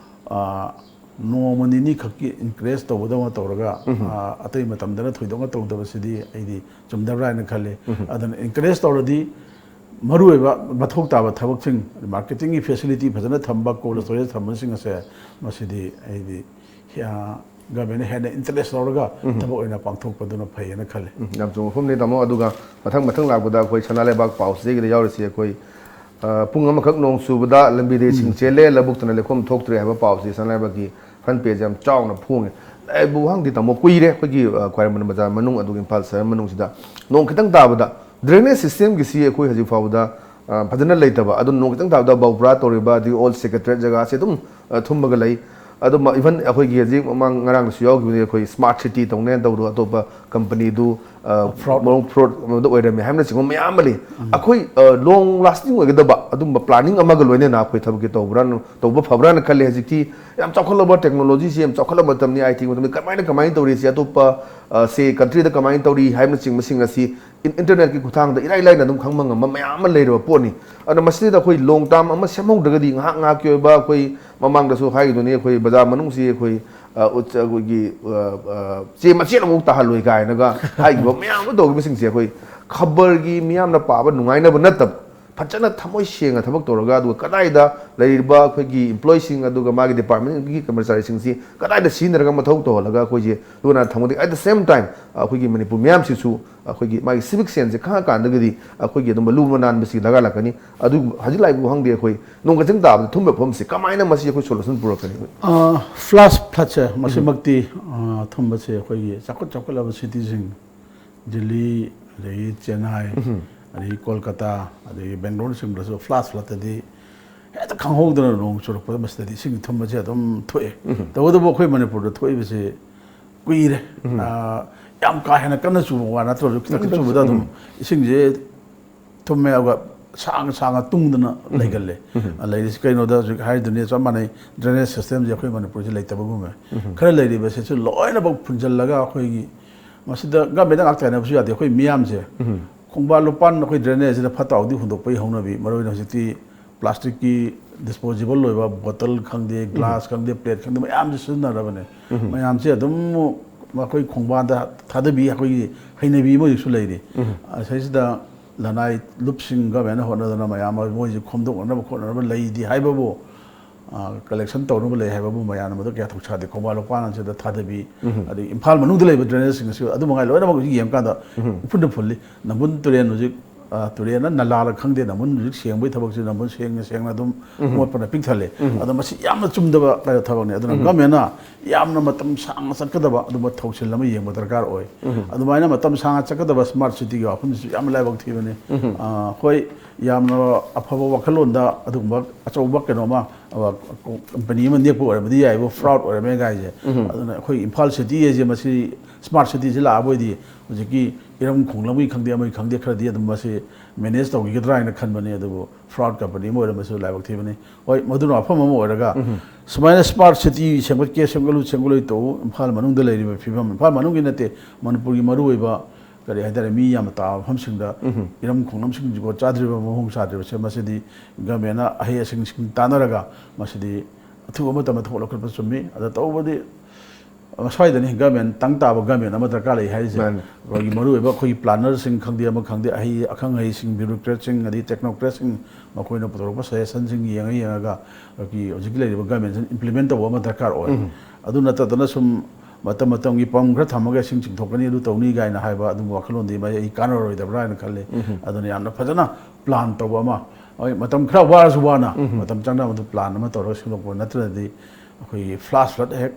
ꯑ, ꯅꯣꯡꯃ ꯅꯤꯅꯤ ꯈꯛꯀꯤ ꯏꯟꯀꯔꯦꯖ ꯇꯧꯕꯗꯧꯅ ꯇꯧꯔꯒ, ꯑ, ꯑꯇꯩ ꯃꯇꯝꯗꯅ ꯊꯣꯏꯗꯣꯛꯅ ꯇꯧꯗꯕꯁꯤꯗꯤ ꯑꯩꯗꯤ ꯆꯨꯝꯗꯕ꯭ꯔꯥ ꯍꯥꯏꯅ ꯈꯜꯂꯤ꯫ ꯑꯗꯨꯅ ꯏꯟꯀꯔꯦꯖ ꯇꯧꯔꯗꯤ ꯃꯔꯨꯑꯣꯏꯕ ꯃꯊꯧ ꯇꯥꯕ ꯊꯕꯛꯁꯤꯡ, ꯃꯥꯔꯀꯦꯇꯤꯡꯒꯤ ꯐꯦꯁꯤꯂꯤꯇꯤ ꯐꯖꯅ ꯊꯝꯕ, ꯀꯣꯜ ꯁ꯭ꯇꯣꯔꯦꯖ ꯊꯝꯕꯁꯤꯡ ꯑꯁꯦ, ꯃꯁꯤꯗꯤ ꯑꯩꯗꯤ, ꯑ, ꯒꯚꯔꯟꯃꯦꯟꯅ ꯍꯦꯟꯅ ꯏꯟꯇꯔꯦꯁ ꯂꯧꯔꯒ ꯊꯕꯛ ꯑꯣꯏꯅ ꯄꯥꯡꯊꯣꯛꯄꯗꯨꯅ ꯐꯩꯌꯦꯅ ꯈꯜꯂꯤ꯫ ꯎꯝ, ꯌꯥꯝ ꯆꯨꯝꯕ ꯋꯥꯐꯝꯅꯤ, ꯇꯥꯃꯣ꯫ ꯑꯗꯨꯒ ꯃꯊꯪ, ꯃꯊꯪ ꯂꯥꯛꯄꯗ ꯑꯩꯈꯣꯏ ꯁꯅꯥ ꯂꯩꯕꯥꯛ ꯄꯥꯎꯁꯤꯗꯒꯤꯗ ꯌꯥꯎꯔꯤꯁꯤ ꯑꯩꯈꯣꯏ, ꯑ, ꯄꯨꯡ ꯑꯃꯈꯛ ꯅꯣꯡ ꯆꯨꯕꯗ ꯂꯝꯕꯤꯗ ꯏꯁꯤꯡ ꯆꯦꯜꯂꯦ, ꯂꯧꯕꯨꯛꯇꯅ ꯂꯩꯈꯣꯝ ꯊꯣꯛꯇ꯭ꯔꯦ ꯍꯥꯏꯕ ꯄꯥꯎꯁꯤ ꯁꯅꯥ ꯂꯩꯕꯥꯛꯀꯤ ꯐ꯭ꯔꯟ ꯄꯦꯖ ꯌꯥꯝ ꯆꯥꯎꯅ ꯐꯣꯡꯉꯦ꯫ ꯑꯩꯕꯨ ꯍꯪꯗꯤ ꯇꯥꯃꯣ ꯀꯨꯏꯔꯦ ꯑꯩꯈꯣꯏꯒꯤ, ꯑ, ꯈ꯭ꯋꯥꯏꯔꯝꯕꯟ ꯕꯖꯥꯔ ꯃꯅꯨꯡ ꯑꯗꯨꯒ ꯏꯝꯐꯥꯜ ꯁꯍꯔ ꯃꯅꯨꯡꯁꯤꯗ ꯅꯣꯡ ꯈꯤꯇꯪ ꯇꯥꯕꯗ ꯗ꯭ꯔꯦꯅꯦꯖ ꯁꯤꯁꯇꯦꯝꯒꯤꯁꯤ ꯑꯩꯈꯣꯏ ꯍꯧꯖꯤꯛ ꯐꯥꯎꯕꯗ, ꯑ, ꯐꯖꯅ ꯂꯩꯇꯕ, ꯑꯗꯨ ꯅꯣꯡ ꯈꯤꯇꯪ ꯇꯥꯕꯗ ꯕꯧꯄ꯭ꯔꯥ ꯇꯧꯔꯤꯕ, ꯑꯗꯒꯤ ꯑꯣꯜ ꯁꯦꯀ꯭ꯔꯦꯇꯔꯤꯌꯦꯠ ꯖꯒꯥꯁꯦ ꯑꯗꯨꯝ, ꯑ, ꯊꯨꯝꯃꯒ ꯂꯩ꯫ ꯑꯗꯨ ꯃ-, ꯏꯚꯟ ꯑꯩꯈꯣꯏꯒꯤ ꯍꯧꯖꯤꯛ ꯃꯃꯥꯡ ꯉꯔꯥꯡꯗꯁꯨ ꯌꯥꯎꯈꯤꯕꯅꯤ, ꯑꯩꯈꯣꯏ ꯁ꯭ꯃꯥꯔꯠ ꯁꯤꯇꯤ ꯇꯧꯅꯦꯅ ꯇꯧꯗꯣ ꯑꯇꯣꯞꯄ ꯀꯝꯄꯅꯤꯗꯨ, ꯑ, ꯐ꯭ꯔꯣꯗ꯫ ꯃꯑꯣꯡ ꯐ꯭ꯔꯣꯗ ꯑꯃꯗ ꯑꯣꯏꯔꯝꯃꯤ ꯍꯥꯏꯕꯅꯆꯤꯡꯕ ꯃꯌꯥꯝ ꯑꯃ ꯂꯩ꯫ ꯑꯩꯈꯣꯏ, ꯑ, ꯂꯣꯡ ꯂꯥꯁꯇꯤꯡ ꯑꯣꯏꯒꯗꯕ ꯑꯗꯨꯝꯕ ꯄ꯭ꯂꯥꯅꯤꯡ ꯑꯃꯒ ꯂꯣꯏꯅꯅ ꯑꯩꯈꯣꯏ ꯊꯕꯛꯀꯤ ꯇꯧꯕ꯭ꯔꯥ, ꯇꯧꯕ ꯐꯕ꯭ꯔꯥꯅ ꯈꯜꯂꯤ꯫ ꯍꯧꯖꯤꯛꯇꯤ ꯌꯥꯝ ꯆꯥꯎꯈꯠꯂꯕ ꯇꯦꯛꯅꯣꯂꯣꯖꯤꯁꯤ ꯌꯥꯝ ꯆꯥꯎꯈꯠꯂꯕ ꯃꯇꯝꯅꯤ꯫ ꯑꯥꯏ ꯇꯤ ꯃꯇꯝꯅꯤ꯫ ꯀꯃꯥꯏꯅ, ꯀꯃꯥꯏꯅ ꯇꯧꯔꯤꯁꯤ, ꯑꯇꯣꯞꯄ, ꯑ, ꯁꯦ ꯀꯟꯇ꯭ꯔꯤꯗ ꯀꯃꯥꯏꯅ ꯇꯧꯔꯤ ꯍꯥꯏꯕꯅꯆꯤꯡꯕꯁꯤꯡ ꯑꯁꯤ ꯏꯟ-, ꯏꯟꯇꯔꯅꯦꯠꯀꯤ ꯈꯨꯠꯊꯥꯡꯗ ꯏꯔꯥꯏ ꯂꯥꯏꯅ ꯑꯗꯨꯝ ꯈꯪꯕ ꯉꯝꯕ ꯃꯌꯥꯝ ꯑꯃ ꯂꯩꯔꯕ ꯄꯣꯠꯅꯤ꯫ ꯑꯗꯨꯅ ꯃꯁꯤꯗ ꯑꯩꯈꯣꯏ ꯂꯣꯡ ꯇꯥꯝ ꯑꯃ ꯁꯦꯝꯍꯧꯗ꯭ꯔꯒꯗꯤ ꯉꯥꯏꯍꯥꯛ ꯉꯥꯏꯍꯥꯛꯀꯤ ꯑꯣꯏꯕ ꯑꯩꯈꯣꯏ ꯃꯃꯥꯡꯗꯁꯨ ꯍꯥꯏꯈꯤꯗꯨꯅꯤ, ꯑꯩꯈꯣꯏ ꯕꯖꯥꯔ ꯃꯅꯨꯡꯁꯤ ꯑꯩꯈꯣꯏ, ꯑ, ꯎꯠ-, ꯑꯩꯈꯣꯏꯒꯤ, ꯑ, ꯑ, ꯆꯦ ꯃꯆꯦꯠ ꯑꯃꯐꯥꯎ ꯇꯥꯍꯜꯂꯣꯏ ꯀꯥꯏꯅꯒ ꯍꯥꯏꯈꯤꯕ ꯃꯌꯥꯝ ꯑꯃ ꯇꯧꯈꯤꯕꯁꯤꯡꯁꯦ ꯑꯩꯈꯣꯏ ꯈꯕꯔꯒꯤ ꯃꯤꯌꯥꯝꯅ ꯄꯥꯕ ꯅꯨꯡꯉꯥꯏꯅꯕ ꯅꯠꯇꯕ, ꯐꯖꯅ ꯊꯃꯣꯏ ꯁꯦꯡꯅ ꯊꯕꯛ ꯇꯧꯔꯒ, ꯑꯗꯨꯒ ꯀꯗꯥꯏꯗ ꯂꯩꯔꯤꯕ ꯑꯩꯈꯣꯏꯒꯤ employeeꯁꯤꯡ, ꯑꯗꯨꯒ ꯃꯥꯒꯤ departmentꯀꯤ ꯀꯔꯃꯆꯥꯔꯤꯁꯤꯡꯁꯤ ꯀꯗꯥꯏꯗ ꯁꯤꯖꯤꯟꯅꯔꯒ ꯃꯊꯧ ꯇꯧꯍꯜꯂꯒ ꯑꯩꯈꯣꯏꯁꯦ ꯂꯨ ꯅꯥꯟꯅ ꯊꯝꯒꯗꯒꯦ, at the same time ꯑꯩꯈꯣꯏꯒꯤ ꯃꯅꯤꯄꯨꯔ ꯃꯤꯌꯥꯝꯁꯤꯁꯨ ꯑꯩꯈꯣꯏꯒꯤ ꯃꯥꯒꯤ civic senseꯁꯦ ꯈꯪꯉꯀꯥꯟꯗꯒꯗꯤ ꯑꯩꯈꯣꯏꯒꯤ ꯑꯗꯨꯝꯕ ꯂꯨ ꯅꯥꯟꯕꯁꯤ ꯗꯔꯀꯥꯔ ꯂꯥꯛꯀꯅꯤ꯫ ꯑꯗꯨ ꯍꯧꯖꯤꯛ ꯂꯥꯛꯏꯕ ꯈꯪꯗꯦ, ꯑꯩꯈꯣꯏ ꯅꯣꯡ ꯀꯆꯤꯡ ꯇꯥꯕꯗ ꯊꯨꯝꯕ ꯐꯤꯕꯝꯁꯤ ꯀꯃꯥꯏꯅ ꯃꯁꯤ ꯑꯩꯈꯣꯏ solution ꯄꯨꯔꯛꯀꯅꯤ? ꯑꯩꯈꯣꯏ ꯐ꯭ꯂꯥꯁ ꯐ꯭ꯂꯠꯁꯦ ꯃꯁꯤꯃꯛꯇꯤ, ꯑ, ꯊꯨꯝꯕꯁꯦ ꯑꯩꯈꯣꯏꯒꯤ ꯆꯥꯎꯈꯠ ꯆꯥꯎꯈꯠꯂꯕ cityꯁꯤꯡ, ꯗꯤꯜꯂꯤ, ꯑꯗꯒꯤ ꯆꯦꯟꯅꯥꯏ, ꯑꯗꯒꯤ ꯀꯣꯜꯀꯇꯥ, ꯑꯗꯒꯤ ꯕꯦꯡꯒ꯭ꯂꯣꯔꯅꯆꯤꯡꯕꯗꯁꯨ ꯐ꯭ꯂꯥꯁ ꯐ꯭ꯂꯠꯇꯗꯤ ꯍꯦꯛꯇ ꯈꯪꯍꯧꯗꯅ ꯅꯣꯡ ꯆꯨꯔꯛꯄꯗ ꯃꯁꯤꯗꯗꯤ ꯏꯁꯤꯡ ꯊꯨꯝꯕꯁꯦ ꯑꯗꯨꯝ ꯊꯣꯛꯑꯦ꯫ ꯇꯧꯕꯇꯕꯨ ꯑꯩꯈꯣꯏ ꯃꯅꯤꯄꯨꯔꯗ ꯊꯣꯛꯏꯕꯁꯤ ꯀꯨꯏꯔꯦ꯫ ꯑ, ꯌꯥꯝ ꯀꯥ ꯍꯦꯟꯅ ꯀꯟꯅ ꯆꯨꯕ ꯋꯥ ꯅꯠꯇ꯭ꯔꯁꯨ ꯈꯤꯇꯪ ꯆꯨꯕꯗ ꯑꯗꯨꯝ ꯏꯁꯤꯡꯁꯦ ꯊꯨꯝꯃꯦ, ꯑꯗꯨꯒ ꯁꯥꯡꯅ ꯁꯥꯡꯅ ꯇꯨꯡꯗꯅ ꯂꯩꯒꯜꯂꯦ꯫ ꯑ, ꯂꯩꯔꯤꯁꯤ ꯀꯩꯅꯣꯗ ꯍꯧꯖꯤꯛ ꯍꯥꯏꯔꯤꯗꯨꯅꯦ, ꯆꯞ ꯃꯥꯟꯅꯩ꯫ Drainage systemꯁꯦ ꯑꯩꯈꯣꯏ ꯃꯅꯤꯄꯨꯔꯁꯦ ꯂꯩꯇꯕꯒꯨꯝꯃꯦ꯫ ꯈꯔ ꯂꯩꯔꯤꯕꯁꯤꯁꯨ ꯂꯣꯏꯅꯃꯛ ꯐꯨꯟꯖꯜꯂꯒ ꯑꯩꯈꯣꯏꯒꯤ, ꯃꯁꯤꯗ governmentꯅ ꯉꯥꯛ ꯇꯥꯏꯅꯕꯁꯨ ꯌꯥꯗꯦ꯫ ꯑꯩꯈꯣꯏ ꯃꯤꯌꯥꯝꯁꯦ ꯈꯣꯡꯕꯥꯟ ꯂꯨꯄꯥꯟ ꯑꯩꯈꯣꯏ drainageꯁꯤꯗ ꯐꯠꯇ ꯍꯥꯎꯗꯤ ꯍꯨꯟꯗꯣꯛꯄꯒꯤ ꯍꯧꯅꯕꯤ, ꯃꯔꯨꯑꯣꯏꯅ ꯍꯧꯖꯤꯛꯇꯤ plasticꯀꯤ disposable ꯑꯣꯏꯕ bottle ꯈꯪꯗꯦ, glass ꯈꯪꯗꯦ, plate ꯈꯪꯗꯦ, ꯃꯌꯥꯝꯁꯦ ꯁꯤꯖꯤꯟꯅꯔꯕꯅꯦ꯫ ꯃꯌꯥꯝꯁꯦ ꯑꯗꯨꯝ ꯃꯈꯣꯏ ꯈꯣꯡꯕꯥꯟꯗ ꯊꯥꯗꯕꯤ ꯑꯩꯈꯣꯏꯒꯤ ꯍꯩꯅꯕꯤ ꯑꯃ ꯍꯧꯖꯤꯛꯁꯨ ꯂꯩꯔꯤ꯫ ꯑꯁꯤꯁꯤꯗ ꯂꯅꯥꯏ ꯂꯨꯞꯁꯤꯡ governmentꯅ ꯍꯣꯠꯅꯗꯅ ꯃꯌꯥꯝ ꯑꯃ ꯃꯣꯏꯁꯦ ꯈꯣꯝꯗꯣꯛꯅꯅꯕ ꯈꯣꯠꯅꯅꯕ ꯂꯩꯗꯤ ꯍꯥꯏꯕꯕꯨ, ꯑ, collection ꯇꯧꯅꯕ ꯂꯩ ꯍꯥꯏꯕꯕꯨ ꯃꯌꯥꯝꯅ ꯃꯗꯨ ꯀꯌꯥ ꯊꯧꯁꯥꯗꯦ꯫ ꯈꯣꯡꯕꯥꯟ ꯂꯨꯄꯥꯟ ꯑꯁꯤꯗ ꯊꯥꯗꯕꯤ, ꯑꯗꯩ ꯏꯝꯐꯥꯜ ꯃꯅꯨꯡꯗ ꯂꯩꯕ drainageꯁꯤꯡ ꯑꯁꯤ ꯑꯗꯨ ꯃꯉꯥꯏ ꯂꯣꯏꯅꯃꯛ ꯍꯧꯖꯤꯛ ꯌꯦꯡꯕꯀꯥꯟꯗ ꯎꯐꯨꯟꯗ ꯐꯨꯜꯂꯤ꯫ ꯅꯝꯕꯨꯜ ꯇꯨꯔꯦꯜ ꯍꯧꯖꯤꯛ, ꯑ, ꯇꯨꯔꯦꯜꯅ ꯅꯂꯥꯔ ꯈꯪꯗꯦ, ꯅꯝꯕꯨꯜ ꯍꯧꯖꯤꯛ ꯁꯦꯡꯕꯒꯤ ꯊꯕꯛꯁꯤ ꯅꯝꯕꯨꯜ ꯁꯦꯡꯅ ꯁꯦꯡꯅ ꯑꯗꯨꯝ ꯃꯣꯠꯄꯅ ꯄꯤꯛ ꯊꯜꯂꯦ꯫ ꯑꯗꯣ ꯃꯁꯤ ꯌꯥꯝꯅ ꯆꯨꯝꯗꯕ ꯀꯩꯅꯣ ꯊꯕꯛꯅꯤ꯫ ꯑꯗꯨꯅ governmentꯅ ꯌꯥꯝꯅ ꯃꯇꯝ ꯁꯥꯡꯅ ꯆꯠꯀꯗꯕ ꯑꯗꯨꯝꯕ ꯊꯧꯁꯤꯜ ꯑꯃ ꯌꯦꯡꯕ ꯗꯔꯀꯥꯔ ꯑꯣꯏ꯫ ꯑꯗꯨꯃꯥꯏꯅ ꯃꯇꯝ ꯁꯥꯡꯅ ꯆꯠꯀꯗꯕ smart cityꯒꯤ ꯋꯥꯐꯝꯁꯤꯁꯨ ꯌꯥꯝꯅ ꯂꯥꯏꯕꯛ ꯊꯤꯕꯅꯤ꯫ ꯑ, ꯍꯣꯏ, ꯌꯥꯝꯅ ꯑꯐꯕ ꯋꯥꯈꯜꯂꯣꯟꯗ ꯑꯗꯨꯒꯨꯝꯕ ꯑꯆꯧꯕ ꯀꯩꯅꯣ ꯑꯃ, ꯑ, company ꯑꯃ ꯅꯦꯛꯄ ꯑꯣꯏꯔꯝꯃꯗꯤ ꯌꯥꯏꯕꯨ, fraud ꯑꯣꯏꯔꯝꯃꯦ ꯀꯥꯏꯁꯦ꯫ ꯑꯗꯨꯅ ꯑꯩꯈꯣꯏ ꯏꯝꯐꯥꯜ city ꯍꯥꯏꯁꯦ ꯃꯁꯤ smart cityꯁꯤ ꯂꯥꯛꯑꯕ ꯑꯣꯏꯗꯤ ꯍꯧꯖꯤꯛꯀꯤ ꯏꯔꯝ ꯈꯣꯡꯂꯝꯒꯤ ꯈꯪꯗꯦ, ꯑꯃꯒꯤ ꯈꯪꯗꯦ, ꯈꯔꯗꯤ ꯑꯗꯨꯝ ꯃꯁꯤ manage ꯇꯧꯈꯤꯒꯗ꯭ꯔꯥ ꯍꯥꯏꯅ ꯈꯟꯕꯅꯤ꯫ ꯑꯗꯨꯕꯨ fraud company ꯑꯃ ꯑꯣꯏꯔꯝꯕꯁꯨ ꯂꯥꯏꯕꯛ ꯊꯤꯕꯅꯤ꯫ ꯍꯣꯏ, ꯃꯗꯨꯅ ꯋꯥꯐꯝ ꯑꯃ ꯑꯣꯏꯔꯒ, ꯁꯨꯃꯥꯏꯅ smart city ꯁꯦꯝꯒꯠꯀꯦ, ꯁꯦꯝꯒꯠꯂꯨ, ꯁꯦꯝꯒꯠꯂꯣꯏ ꯇꯧ, ꯏꯝꯐꯥꯜ ꯃꯅꯨꯡꯗ ꯂꯩꯔꯤꯕ ꯐꯤꯕꯝ, ꯏꯝꯐꯥꯜ ꯃꯅꯨꯡꯒꯤ ꯅꯠꯇꯦ, ꯃꯅꯤꯄꯨꯔꯒꯤ ꯃꯔꯨꯑꯣꯏꯕ ꯀꯔꯤ ꯍꯥꯏꯇꯥꯔꯦ, ꯃꯤ ꯌꯥꯝꯅ ꯇꯥꯕ ꯃꯐꯝꯁꯤꯡꯗ ꯏꯔꯝ ꯈꯣꯡꯂꯝꯁꯤꯡ ꯖꯨꯒꯣꯠ ꯆꯥꯗ꯭ꯔꯤꯕ, ꯃꯑꯣꯡ ꯆꯥꯗ꯭ꯔꯤꯕꯁꯦ, ꯃꯁꯤꯗꯤ governmentꯅ ꯑꯍꯩ ꯑꯁꯤꯡꯁꯤꯡ ꯇꯥꯟꯅꯔꯒ ꯃꯁꯤꯗꯤ ꯑꯊꯨꯕ ꯃꯇꯝꯗ ꯊꯕꯛ ꯂꯧꯈꯠꯄ ꯆꯨꯝꯃꯤ꯫ ꯑꯗ ꯇꯧꯕꯗꯤ ꯃꯁ꯭ꯋꯥꯏꯗꯅꯤ ꯒꯃꯦꯟ ꯇꯪ ꯇꯥꯕ ꯒꯃꯦꯟ ꯑꯃ ꯗꯔꯀꯥꯔ ꯂꯩ ꯍꯥꯏꯔꯤꯁꯦ꯫ ꯃꯥꯅꯤ꯫ ꯑꯩꯈꯣꯏꯒꯤ ꯃꯔꯨꯑꯣꯏꯕ ꯑꯩꯈꯣꯏꯒꯤ ꯄ꯭ꯂꯥꯅꯔꯁꯤꯡ ꯈꯪꯗꯦ, ꯑꯃ ꯈꯪꯗꯦ, ꯑꯍꯩ ꯑꯈꯪ ꯑꯍꯩꯁꯤꯡ, ꯕ꯭ꯌꯨꯔꯣꯀ꯭ꯔꯦꯠꯁꯤꯡ, ꯑꯗꯩ ꯇꯦꯛꯅꯣꯀ꯭ꯔꯦꯠꯁꯤꯡ, ꯃꯈꯣꯏꯅ ꯄꯨꯊꯣꯔꯛꯄ ꯁꯖꯦꯁꯟꯁꯤꯡ ꯌꯦꯡꯉ ꯌꯦꯡꯉꯒ ꯑꯩꯈꯣꯏꯒꯤ ꯍꯧꯖꯤꯛꯀꯤ ꯂꯩꯔꯤꯕ ꯒꯃꯦꯟꯁꯤꯅ ꯏꯝꯄ꯭ꯂꯤꯃꯦꯟ ꯇꯧꯕ ꯑꯃ ꯗꯔꯀꯥꯔ ꯑꯣꯏ꯫ ꯑꯗꯨ ꯅꯠꯇꯗꯅ ꯁꯨꯝ ꯃꯇꯝ ꯃꯇꯝꯒꯤ ꯄꯝ ꯈꯔ ꯊꯝꯃꯒ ꯏꯁꯤꯡ ꯆꯤꯡꯊꯣꯛꯀꯅꯤ, ꯑꯗꯨ ꯇꯧꯅꯤ ꯀꯥꯏꯅ ꯍꯥꯏꯕ ꯑꯗꯨꯒꯨꯝꯕ ꯋꯥꯈꯜꯂꯣꯟꯗꯤ ꯃꯩ ꯑꯩ ꯀꯥꯟꯅꯔꯣꯏꯗꯕ꯭ꯔꯥ ꯍꯥꯏꯅ ꯈꯜꯂꯤ꯫ ꯑꯗꯨꯅ ꯌꯥꯝꯅ ꯐꯖꯅ ꯄ꯭ꯂꯥꯟ ꯇꯧꯕ ꯑꯃ, ꯍꯣꯏ, ꯃꯇꯝ ꯈꯔ ꯋꯥꯔꯁꯨ ꯋꯥꯅ ꯃꯇꯝ ꯆꯪꯅ ꯃꯗꯨ ꯄ꯭ꯂꯥꯟ ꯑꯃ ꯇꯧꯔꯒ ꯁꯦꯝꯗꯣꯛꯄ ꯅꯠꯇ꯭ꯔꯗꯤ ꯑꯩꯈꯣꯏꯒꯤ ꯐ꯭ꯂꯥꯁ ꯐ꯭ꯂꯠ ꯍꯦꯛ,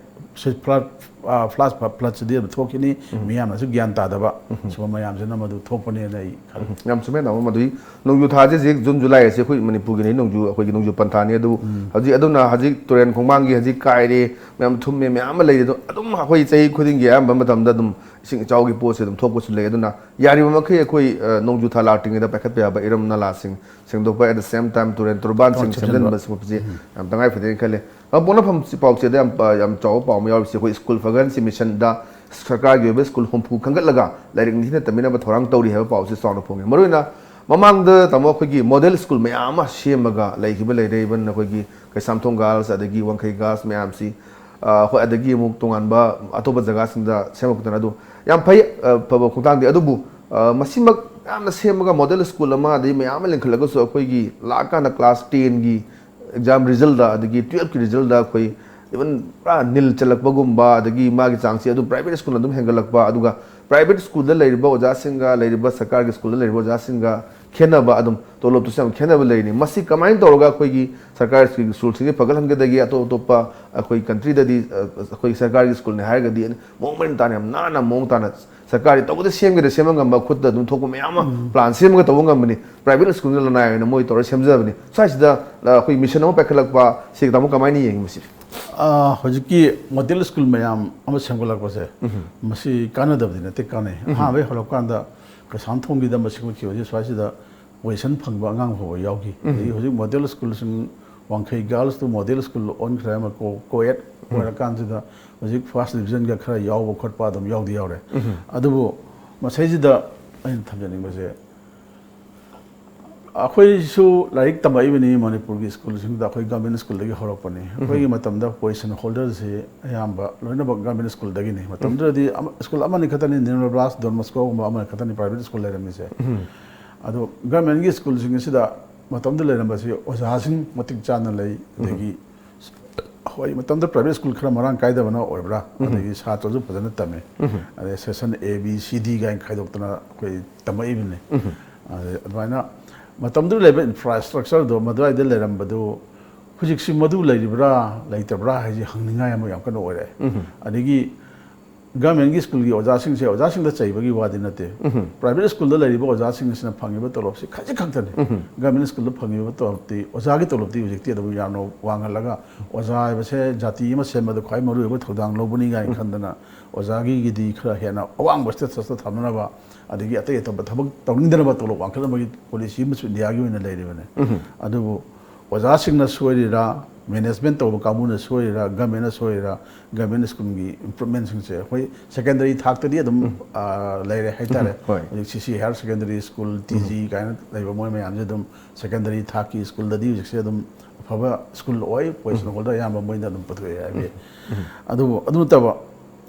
ꯐ꯭ꯂꯥꯁ ꯐ꯭ꯂꯠꯁꯤꯗꯤ ꯑꯗꯨꯝ ꯊꯣꯛꯈꯤꯅꯤ꯫ ꯃꯤꯌꯥꯝꯅꯁꯨ ꯒ꯭ꯌꯥꯟ ꯇꯥꯗꯕ ꯁꯨꯝꯕ ꯃꯌꯥꯝꯁꯤꯅ ꯃꯗꯨ ꯊꯣꯛꯄꯅꯦꯅ ꯑꯩ ꯈꯜꯂꯤ꯫ ꯌꯥꯝ ꯆꯨꯝꯃꯦ, ꯇꯥꯃꯣ꯫ ꯃꯗꯨꯒꯤ ꯅꯣꯡꯖꯨ ꯊꯥꯁꯦ ꯍꯧꯖꯤꯛ ꯖꯨꯟ ꯖꯨꯂꯥꯏ ꯑꯁꯦ ꯑꯩꯈꯣꯏ ꯃꯅꯤꯄꯨꯔꯒꯤꯅꯤ, ꯅꯣꯡꯖꯨ, ꯑꯩꯈꯣꯏꯒꯤ ꯅꯣꯡꯖꯨ ꯄꯟꯊꯥꯅꯤ꯫ ꯑꯗꯨ ꯍꯧꯖꯤꯛ, ꯑꯗꯨꯅ ꯍꯧꯖꯤꯛ ꯇꯨꯔꯦꯟ ꯈꯣꯡꯕꯥꯡꯒꯤ ꯍꯧꯖꯤꯛ ꯀꯥꯏꯔꯦ, ꯃꯌꯥꯝ ꯊꯨꯝꯃꯦ, ꯃꯌꯥꯝ ꯑꯃ ꯂꯩꯔꯦ꯫ ꯑꯗꯣ ꯑꯗꯨꯝ ꯑꯩꯈꯣꯏ ꯆꯍꯤ ꯈꯨꯗꯤꯡꯒꯤ ꯑꯌꯥꯝꯕ ꯃꯇꯝꯗ ꯑꯗꯨꯝ ꯏꯁꯤꯡ ꯏꯆꯥꯎꯒꯤ ꯄꯣꯠꯁꯦ ꯑꯗꯨꯝ ꯊꯣꯛꯄꯁꯨ ꯂꯩ꯫ ꯑꯗꯨꯅ ꯌꯥꯔꯤꯕ ꯃꯈꯩ ꯑꯩꯈꯣꯏ, ꯑ, ꯅꯣꯡꯖꯨ ꯊꯥ ꯂꯥꯛꯇ꯭ꯔꯤꯉꯩꯗ ꯄꯥꯏꯈꯠꯄ ꯌꯥꯕ ꯏꯔꯝ ꯅꯂꯥꯁꯤꯡ ꯁꯦꯡꯗꯣꯛꯄ, at the same time ꯇꯨꯔꯦꯟ ꯇꯣꯔꯕꯥꯟꯁꯤꯡ ꯆꯥꯎꯊꯣꯛꯆꯟꯕ꯫ ꯁꯦꯝꯖꯤꯟꯕ ꯁꯤꯒꯨꯝꯕꯁꯤ ꯌꯥꯝ ꯇꯉꯥꯏ ꯐꯗꯦꯅ ꯈꯜꯂꯦ꯫ ꯑ, ꯄꯣꯛꯅꯐꯝ ꯁꯤ ꯄꯥꯎꯆꯦꯗ ꯌꯥꯝ, ꯑ, ꯌꯥꯝ ꯆꯥꯎꯕ ꯄꯥꯎ ꯑꯃ ꯌꯥꯎꯔꯤꯁꯦ, ꯑꯩꯈꯣꯏ ꯁ꯭ꯀꯨꯜ ꯐꯒꯠꯍꯟꯁꯤ ꯃꯤꯁꯟꯗ ꯁꯔꯀꯥꯔꯒꯤ ꯑꯣꯏꯕ ꯁ꯭ꯀꯨꯜ ꯍꯨꯝꯐꯨ ꯈꯟꯒꯠꯂꯒ ꯂꯥꯏꯔꯤꯛ ꯅꯤꯡꯊꯤꯅ ꯇꯝꯃꯤꯟꯅꯕ ꯊꯧꯔꯥꯡ ꯇꯧꯔꯤ ꯍꯥꯏꯕ ꯄꯥꯎꯁꯤ ꯆꯥꯎꯅ ꯐꯣꯡꯉꯤ꯫ ꯃꯔꯨꯑꯣꯏꯅ ꯃꯃꯥꯡꯗ, ꯇꯥꯃꯣ, ꯑꯩꯈꯣꯏꯒꯤ ꯃꯣꯗꯦꯜ ꯁ꯭ꯀꯨꯜ ꯃꯌꯥꯝ ꯑꯃ ꯁꯦꯝꯃꯒ ꯂꯩꯈꯤꯕ ꯂꯩꯔꯦ꯫ Even ꯑꯩꯈꯣꯏꯒꯤ ꯀꯩꯁꯥꯝꯊꯣꯡ ꯒꯥꯔꯜꯁ, ꯑꯗꯒꯤ ꯋꯥꯡꯈꯩ ꯒꯥꯔꯜꯁ ꯃꯌꯥꯝꯁꯤ, ꯑ, ꯍꯣꯏ, ꯑꯗꯒꯤ ꯑꯃꯨꯛ ꯇꯣꯉꯥꯟꯕ ꯑꯇꯣꯞꯄ ꯖꯒꯥꯁꯤꯡꯗ ꯁꯦꯝꯃꯛꯇꯅ, ꯑꯗꯨ ꯌꯥꯝ ꯐꯩ, ꯑ, ꯐꯕ ꯈꯣꯡꯊꯥꯡꯗꯤ꯫ ꯑꯗꯨꯕꯨ, ꯑ, ꯃꯁꯤꯃꯛ ꯌꯥꯝꯅ ꯁꯦꯝꯃꯒ ꯃꯣꯗꯦꯜ ꯁ꯭ꯀꯨꯜ ꯑꯃ ꯑꯗꯩ ꯃꯌꯥꯝ ꯑꯃ ꯂꯤꯡꯈꯠꯂꯒꯁꯨ ꯑꯩꯈꯣꯏꯒꯤ ꯂꯥꯛꯑꯀꯥꯟꯗ ꯀ꯭ꯂꯥꯁ ꯇꯦꯟꯒꯤ ꯑꯦꯛꯖꯥꯝ ꯔꯤꯖꯜꯗ, ꯑꯗꯒꯤ ꯇꯨꯌꯦꯜꯞꯀꯤ ꯔꯤꯖꯜꯗ ꯑꯩꯈꯣꯏ even ꯄꯨꯔꯥ ꯅꯤꯜ ꯆꯜꯂꯛꯄꯒꯨꯝꯕ, ꯑꯗꯒꯤ ꯃꯥꯒꯤ ꯆꯥꯡꯁꯤ ꯑꯗꯨꯝ ꯄ꯭ꯔꯥꯏꯚꯦꯠ ꯁ꯭ꯀꯨꯜꯅ ꯑꯗꯨꯝ ꯍꯦꯟꯒꯠꯂꯛꯄ, ꯑꯗꯨꯒ ꯄ꯭ꯔꯥꯏꯚꯦꯠ ꯁ꯭ꯀꯨꯜꯗ ꯂꯩꯔꯤꯕ ꯑꯣꯖꯥꯁꯤꯡꯒ ꯂꯩꯔꯤꯕ ꯁꯔꯀꯥꯔꯒꯤ ꯁ꯭ꯀꯨꯜꯗ ꯂꯩꯔꯤꯕ ꯑꯣꯖꯥꯁꯤꯡꯒ ꯈꯦꯠꯅꯕ, ꯑꯗꯨꯝ ꯇꯣꯂꯣꯞꯇꯨꯁꯨ ꯌꯥꯝ ꯈꯦꯠꯅꯕ ꯂꯩꯔꯤ꯫ ꯃꯁꯤ ꯀꯃꯥꯏꯅ ꯇꯧꯔꯒ ꯑꯩꯈꯣꯏꯒꯤ ꯁꯔꯀꯥꯔꯒꯤ ꯁ꯭ꯀꯨꯜꯁꯤꯡꯁꯦ ꯐꯒꯠꯍꯟꯒꯗꯒꯦ? ꯑꯇꯣꯞ ꯑꯇꯣꯞꯄ ꯑꯩꯈꯣꯏ ꯀꯟꯇ꯭ꯔꯤꯗꯗꯤ, ꯑ, ꯑꯩꯈꯣꯏ ꯁꯔꯀꯥꯔꯒꯤ ꯁ꯭ꯀꯨꯜꯅꯤ ꯍꯥꯏꯔꯒꯗꯤ ꯃꯑꯣꯡ ꯃꯔꯤꯟ ꯇꯥꯅ, ꯌꯥꯝ ꯅꯥꯟꯅ, ꯃꯑꯣꯡ ꯇꯥꯅ ꯁꯔꯀꯥꯔꯒꯤ ꯇꯧꯕꯗ ꯁꯦꯝꯒꯦꯗ ꯁꯦꯝꯕ ꯉꯝꯕ, ꯈꯨꯠꯇ ꯑꯗꯨꯝ ꯊꯣꯛꯄ ꯃꯌꯥꯝ ꯑꯃ ꯄ꯭ꯂꯥꯟ ꯁꯦꯝꯃꯒ ꯇꯧꯕ ꯉꯝꯕꯅꯤ꯫ ꯄ꯭ꯔꯥꯏꯚꯦꯠ ꯁ꯭ꯀꯨꯜꯅ ꯂꯅꯥꯏ ꯑꯣꯏꯅ ꯃꯣꯏ ꯇꯧꯔꯒ ꯁꯦꯝꯖꯕꯅꯤ꯫ ꯁ꯭ꯋꯥꯏꯁꯤꯗ, ꯑ, ꯑꯩꯈꯣꯏ ꯃꯤꯁꯟ ꯑꯃ ꯄꯥꯏꯈꯠꯂꯛꯄ, ꯁꯤ ꯇꯥꯃꯣ ꯀꯃꯥꯏꯅ ꯌꯦꯡꯉꯤ ꯃꯁꯤ? ꯑ, ꯍꯧꯖꯤꯛꯀꯤ ꯃꯣꯗꯦꯜ ꯁ꯭ꯀꯨꯜ ꯃꯌꯥꯝ ꯑꯃ ꯁꯦꯝꯒꯠꯂꯛꯄꯁꯦ, ꯃꯁꯤ ꯀꯥꯟꯅꯗꯕꯗꯤ ꯅꯠꯇꯦ, ꯀꯥꯟꯅꯩ꯫ ꯑꯍꯥꯟꯕꯒꯤ ꯍꯧꯔꯛꯀꯥꯟꯗ ꯀꯩꯁꯥꯝꯊꯣꯡꯒꯤꯗ ꯑꯃ ꯁꯦꯝꯒꯠꯈꯤꯕꯁꯦ, ꯁ꯭ꯋꯥꯏꯁꯤꯗ ꯄꯣꯖꯤꯁꯟ ꯐꯪꯕ ꯑꯉꯥꯡ ꯐꯥꯎꯕ ꯌꯥꯎꯈꯤ꯫ ꯑꯗꯒꯤ ꯍꯧꯖꯤꯛ ꯃꯣꯗꯦꯜ ꯁ꯭ꯀꯨꯜꯁꯤꯡ, ꯋꯥꯡꯈꯩ ꯒꯥꯔꯜꯁꯇꯨ ꯃꯣꯗꯦꯜ ꯁ꯭ꯀꯨꯜ ꯑꯣꯟꯈ꯭ꯔꯦ, ꯑꯃ ꯀꯣ-, ꯀꯣ-ꯑꯦꯗ ꯑꯣꯏꯔꯀꯥꯟꯁꯤꯗ ꯍꯧꯖꯤꯛ ꯐꯥꯔꯁ ꯗꯤꯕꯤꯖꯟꯒ ꯈꯔ ꯌꯥꯎꯕ ꯈꯣꯠꯄ ꯑꯗꯨꯝ ꯌꯥꯎꯗꯤ ꯌꯥꯎꯔꯦ꯫ ꯑꯗꯨꯕꯨ ꯃꯁꯩꯁꯤꯗ ꯑꯩꯅ ꯊꯝꯖꯅꯤꯡꯕꯁꯦ, ꯑꯩꯈꯣꯏꯁꯨ ꯂꯥꯏꯔꯤꯛ ꯇꯝꯃꯛꯏꯕꯅꯤ ꯃꯅꯤꯄꯨꯔꯒꯤ ꯁ꯭ꯀꯨꯜꯁꯤꯡꯗ, ꯑꯩꯈꯣꯏ ꯒꯚꯔꯟꯃꯦꯟ ꯁ꯭ꯀꯨꯜꯗꯒꯤ ꯍꯧꯔꯛꯄꯅꯤ꯫ ꯑꯩꯈꯣꯏꯒꯤ ꯃꯇꯝꯗ ꯄꯣꯖꯤꯁꯟ ꯍꯣꯜꯗꯔꯁꯤ ꯑꯌꯥꯝꯕ ꯂꯣꯏꯅꯃꯛ ꯒꯚꯔꯟꯃꯦꯟ ꯁ꯭ꯀꯨꯜꯗꯒꯤꯅꯤ꯫ ꯃꯇꯝꯗꯨꯗꯗꯤ ꯑꯃ- ꯁ꯭ꯀꯨꯜ ꯑꯃꯅꯤ ꯈꯛꯇꯅꯤ, ꯅꯤꯔꯃꯂꯥꯁ, ꯗꯣꯟ ꯕꯣꯁꯀꯣꯒꯨꯝꯕ ꯑꯃꯅꯤ ꯈꯛꯇꯅꯤ ꯄ꯭ꯔꯥꯏꯚꯦꯠ ꯁ꯭ꯀꯨꯜ ꯂꯩꯔꯝꯃꯤꯁꯦ꯫ ꯑꯗꯣ ꯒꯚꯔꯟꯃꯦꯟꯒꯤ ꯁ꯭ꯀꯨꯜꯁꯤꯡ ꯑꯁꯤꯗ ꯃꯇꯝꯗꯨꯗ ꯂꯩꯔꯝꯕꯁꯤ ꯑꯣꯖꯥꯁꯤꯡ ꯃꯇꯤꯛ ꯆꯥꯅ ꯂꯩ, ꯑꯗꯒꯤ ꯍꯣꯏ, ꯃꯇꯝꯗ ꯄ꯭ꯔꯥꯏꯚꯦꯠ ꯁ꯭ꯀꯨꯜ ꯈꯔ ꯃꯔꯥꯡ ꯀꯥꯏꯗꯕꯅ ꯑꯣꯏꯕ꯭ꯔꯥ, ꯑꯗꯒꯤ ꯁꯥꯇ꯭ꯔꯁꯨ ꯐꯖꯅ ꯇꯝꯃꯤ꯫ ꯑꯗꯩ ꯁꯦꯁꯟ ꯑꯦ, ꯕꯤ, ꯁꯤ, ꯗꯤ ꯀꯥꯏꯅ ꯈꯥꯏꯗꯣꯛꯇꯅ ꯑꯩꯈꯣꯏ ꯇꯝꯃꯛꯏꯕꯅꯤ꯫ ꯑꯗꯩ ꯑꯗꯨꯃꯥꯏꯅ ꯃꯇꯝꯗꯨꯗ ꯂꯩꯕ ꯏꯟꯐ꯭ꯔꯥꯁ꯭ꯇ꯭ꯔꯛꯆꯔꯗꯣ, ꯃꯗꯨꯋꯥꯏꯗ ꯂꯩꯔꯝꯕꯗꯨ ꯍꯧꯖꯤꯛꯁꯤ ꯃꯗꯨ ꯂꯩꯔꯤꯕ꯭ꯔꯥ ꯂꯩꯇꯕ꯭ꯔꯥ ꯍꯥꯏꯁꯤ ꯍꯪꯅꯤꯡꯉꯥꯏ ꯑꯃ ꯌꯥꯝ ꯀꯟꯅ ꯑꯣꯏꯔꯦ꯫ ꯑꯗꯒꯤ ꯒꯚꯔꯟꯃꯦꯟꯒꯤ ꯁ꯭ꯀꯨꯜꯒꯤ ꯑꯣꯖꯥꯁꯤꯡꯁꯦ ꯑꯣꯖꯥꯁꯤꯡꯗ ꯆꯩꯕꯒꯤ ꯋꯥꯗꯤ ꯅꯠꯇꯦ꯫ ꯄ꯭ꯔꯥꯏꯚꯦꯠ ꯁ꯭ꯀꯨꯜꯗ ꯂꯩꯔꯤꯕ ꯑꯣꯖꯥꯁꯤꯡ ꯑꯁꯤꯅ ꯐꯪꯉꯤꯕ ꯇꯣꯂꯣꯞꯁꯤ ꯈꯖꯤꯛ ꯈꯛꯇꯅꯤ꯫ ꯒꯚꯔꯟꯃꯦꯟ ꯁ꯭ꯀꯨꯜꯗ ꯐꯪꯉꯤꯕ ꯇꯣꯂꯣꯞꯇꯤ, ꯑꯣꯖꯥꯒꯤ ꯇꯣꯂꯣꯞꯇꯤ ꯍꯧꯖꯤꯛꯇꯤ ꯑꯗꯨꯝ ꯌꯥꯝꯅ ꯋꯥꯡꯍꯜꯂꯒ, ꯑꯣꯖꯥ ꯍꯥꯏꯕꯁꯦ ꯖꯥꯇꯤ ꯑꯃ ꯁꯦꯝꯕꯗ ꯈ꯭ꯋꯥꯏ ꯃꯔꯨꯑꯣꯏꯕ ꯊꯧꯗꯥꯡ ꯂꯧꯕꯅꯤ ꯀꯥꯏꯅ ꯈꯟꯗꯅ, ꯑꯣꯖꯥꯒꯤꯗꯤ ꯈꯔ ꯍꯦꯟꯅ ꯑꯋꯥꯡꯕ ꯁ꯭ꯇꯦꯇꯁꯇ ꯊꯝꯅꯅꯕ, ꯑꯗꯒꯤ ꯑꯇꯩ ꯑꯇꯣꯞꯄ ꯊꯕꯛ ꯇꯧꯅꯤꯡꯗꯅꯕ ꯇꯣꯂꯣꯞ ꯋꯥꯡꯈꯠꯅꯕꯒꯤ ꯄꯣꯂꯤꯁꯤ ꯑꯃꯁꯨ ꯏꯟꯗꯤꯌꯥꯒꯤ ꯑꯣꯏꯅ ꯂꯩꯔꯤꯕꯅꯤ꯫ ꯑꯗꯨꯕꯨ ꯑꯣꯖꯥꯁꯤꯡꯅ ꯁꯣꯏꯔꯤꯔꯥ, ꯃꯦꯅꯦꯖꯃꯦꯟ ꯇꯧꯕ ꯀꯥꯡꯕꯨꯅ ꯁꯣꯏꯔꯤꯔꯥ, ꯒꯚꯔꯟꯃꯦꯟꯅ ꯁꯣꯏꯔꯤꯔꯥ, ꯒꯚꯔꯟꯃꯦꯟ ꯁ꯭ꯀꯨꯜꯒꯤ ꯏꯝꯄ꯭ꯔꯨꯚꯃꯦꯟꯁꯤꯡꯁꯦ ꯑꯩꯈꯣꯏ ꯁꯦꯀꯦꯟꯗꯔꯤ ꯊꯥꯛꯇꯗꯤ ꯑꯗꯨꯝ, ꯑ, ꯂꯩꯔꯦ ꯍꯥꯏꯇꯥꯔꯦ꯫ ꯍꯣꯏ꯫ ꯍꯧꯖꯤꯛ ꯁꯤ ꯁꯤ higher secondary school, T G ꯀꯥꯏꯅ ꯂꯩꯕ ꯃꯣꯏ ꯃꯌꯥꯝꯁꯦ ꯑꯗꯨꯝ ꯁꯦꯀꯦꯟꯗꯔꯤ ꯊꯥꯛꯀꯤ ꯁ꯭ꯀꯨꯜꯗꯗꯤ ꯍꯧꯖꯤꯛꯁꯦ ꯑꯗꯨꯝ ꯑꯐꯕ ꯁ꯭ꯀꯨꯜ ꯑꯣꯏ, ꯄꯣꯖꯤꯁꯟ ꯍꯣꯜꯗꯔ ꯑꯌꯥꯝꯕ ꯃꯣꯏꯅ ꯑꯗꯨꯝ ꯄꯨꯊꯣꯛꯑꯦ ꯍꯥꯏꯕꯗꯤ꯫ ꯑꯗꯨꯕꯨ ꯑꯗꯨ ꯅꯠꯇꯕ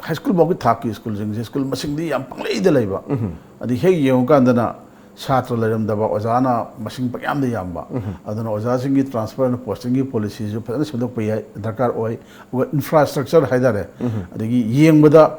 ꯍꯥꯏ ꯁ꯭ꯀꯨꯜ ꯐꯥꯎꯒꯤ ꯊꯥꯛꯀꯤ ꯁ꯭ꯀꯨꯜꯁꯤꯡꯁꯦ ꯁ꯭ꯀꯨꯜ ꯃꯁꯤꯡꯗꯤ ꯌꯥꯝ ꯄꯪꯂꯩꯗ ꯂꯩꯕ꯫ ꯑꯗꯩ ꯍꯦꯛ ꯌꯦꯡꯉꯨꯀꯥꯟꯗꯅ ꯁꯥꯇ꯭ꯔ ꯂꯩꯔꯝꯗꯕ, ꯑꯣꯖꯥꯅ ꯃꯁꯤꯡ ꯄꯪꯌꯥꯝꯗ ꯌꯥꯝꯕ꯫ ꯑꯗꯨꯅ ꯑꯣꯖꯥꯁꯤꯡꯒꯤ ꯇ꯭ꯔꯥꯟꯁꯐꯔ ꯑꯦꯟ ꯄꯣꯁꯇꯤꯡꯒꯤ ꯄꯣꯂꯤꯁꯤꯁꯨ ꯐꯖꯅ ꯁꯦꯝꯗꯣꯛꯄ ꯌꯥꯏ, ꯗꯔꯀꯥꯔ ꯑꯣꯏ꯫ ꯑꯗꯨꯒ ꯏꯟꯐ꯭ꯔꯥꯁ꯭ꯇ꯭ꯔꯛꯆꯔ ꯍꯥꯏꯇꯥꯔꯦ, ꯑꯗꯒꯤ ꯌꯦꯡꯕꯗ,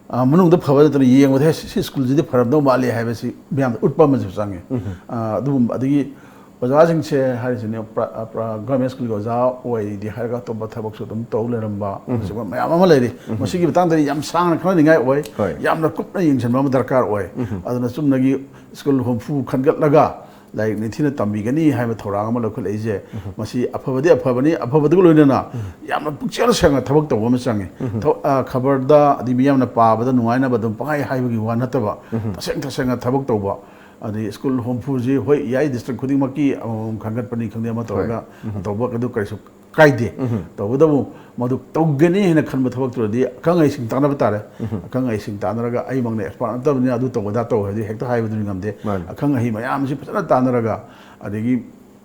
ꯑ, ꯃꯅꯨꯡꯗ ꯐꯕ ꯅꯠꯇꯅ ꯌꯦꯡꯕꯗ, "ꯍꯦ, ꯁꯤ, ꯁꯤ ꯁ꯭ꯀꯨꯜꯁꯤꯗꯤ ꯐꯔꯝꯗꯧ ꯃꯥꯜꯂꯤ" ꯍꯥꯏꯕꯁꯤ ꯃꯌꯥꯝꯗ ꯎꯠꯄ ꯑꯃꯁꯨ ꯆꯪꯉꯤ꯫ ꯑ, ꯑꯗꯨꯒꯨꯝꯕ, ꯑꯗꯒꯤ ꯑꯣꯖꯥꯁꯤꯡꯁꯦ ꯍꯥꯏꯔꯤꯁꯤꯅꯦ, ꯄ꯭ꯔ-, ꯑ, ꯄ꯭ꯔ-, ꯒꯚꯔꯟꯃꯦꯟ ꯁ꯭ꯀꯨꯜꯒꯤ ꯑꯣꯖꯥ ꯑꯣꯏꯗꯤ ꯍꯥꯏꯔꯒ ꯑꯇꯣꯞꯄ ꯊꯕꯛꯁꯨ ꯑꯗꯨꯝ ꯇꯧ ꯂꯩꯔꯝꯕ, ꯑꯁꯤꯒꯨꯝꯕ ꯃꯌꯥꯝ ꯑꯃ ꯂꯩꯔꯤ꯫ ꯃꯁꯤꯒꯤ ꯃꯇꯥꯡꯗꯗꯤ ꯌꯥꯝ ꯁꯥꯡꯅ ꯈꯟꯅꯅꯤꯡꯉꯥꯏ ꯑꯣꯏ, ꯍꯣꯏ꯫ ꯌꯥꯝꯅ ꯀꯨꯞꯅ ꯌꯦꯡꯁꯤꯟꯕ ꯑꯃ ꯗꯔꯀꯥꯔ ꯑꯣꯏ꯫ ꯑꯗꯨꯅ ꯆꯨꯝꯅꯒꯤ ꯁ꯭ꯀꯨꯜ ꯍꯨꯝꯐꯨ ꯈꯟꯒꯠꯂꯒ ꯂꯥꯏꯔꯤꯛ ꯅꯤꯡꯊꯤꯅ ꯇꯝꯕꯤꯒꯅꯤ ꯍꯥꯏꯕ ꯊꯧꯔꯥꯡ ꯑꯃ ꯂꯧꯈꯠꯂꯛꯏꯁꯦ, ꯃꯁꯤ ꯑꯐꯕꯗꯤ ꯑꯐꯕꯅꯤ, ꯑꯐꯕꯗꯨꯒ ꯂꯣꯏꯅꯅ ꯌꯥꯝꯅ ꯄꯨꯛꯆꯦꯜ ꯁꯦꯡꯅ ꯊꯕꯛ ꯇꯧꯕ ꯑꯃ ꯆꯪꯉꯤ꯫ ꯊꯧ-, ꯑ, ꯈꯕꯔꯗ ꯑꯗꯩ ꯃꯤꯌꯥꯝꯅ ꯄꯥꯕꯗ ꯅꯨꯡꯉꯥꯏꯅꯕ ꯑꯗꯨꯝ ꯄꯪꯍꯥꯏ ꯍꯥꯏꯕꯒꯤ ꯋꯥ ꯅꯠꯇꯕ, ꯇꯁꯦꯡ ꯇꯁꯦꯡꯅ ꯊꯕꯛ ꯇꯧꯕ, ꯑꯗꯩ ꯁ꯭ꯀꯨꯜ ꯍꯨꯝꯐꯨꯁꯤ, ꯍꯣꯏ, ꯌꯥꯏ, ꯗꯤꯁꯇ꯭ꯔꯤꯛ ꯈꯨꯗꯤꯡꯃꯛꯀꯤ ꯑꯃꯃꯝ ꯈꯟꯒꯠꯄꯅꯤ ꯈꯪꯗꯦ, ꯑꯃ ꯇꯧꯔꯒ ꯇꯧꯕ ꯑꯗꯨ ꯀꯔꯤꯁꯨ ꯀꯥꯏꯗꯦ꯫ ꯇꯧꯕꯇꯕꯨ ꯃꯗꯨ ꯇꯧꯒꯅꯤ ꯍꯥꯏꯅ ꯈꯟꯕ ꯊꯕꯛꯇꯨꯗꯗꯤ ꯑꯈꯪ ꯑꯍꯩꯁꯤꯡ ꯇꯥꯟꯅꯕ ꯇꯥꯔꯦ꯫ ꯑꯈꯪ ꯑꯍꯩꯁꯤꯡ ꯇꯥꯟꯅꯔꯒ ꯑꯩꯃꯛꯅ ꯑꯦꯛꯁꯄꯥꯔꯠ ꯅꯠꯇꯕꯅꯤꯅ ꯑꯗꯨ ꯇꯧꯕ ꯑꯗꯥ ꯇꯧ ꯍꯥꯏꯕꯗꯤ ꯍꯦꯛꯇ ꯍꯥꯏꯕꯗꯨꯗꯤ ꯉꯝꯗꯦ꯫ ꯃꯥꯅꯤ꯫ ꯑꯈꯪ ꯑꯍꯩ ꯃꯌꯥꯝꯁꯤ ꯐꯖꯅ ꯇꯥꯟꯅꯔꯒ, ꯑꯗꯒꯤ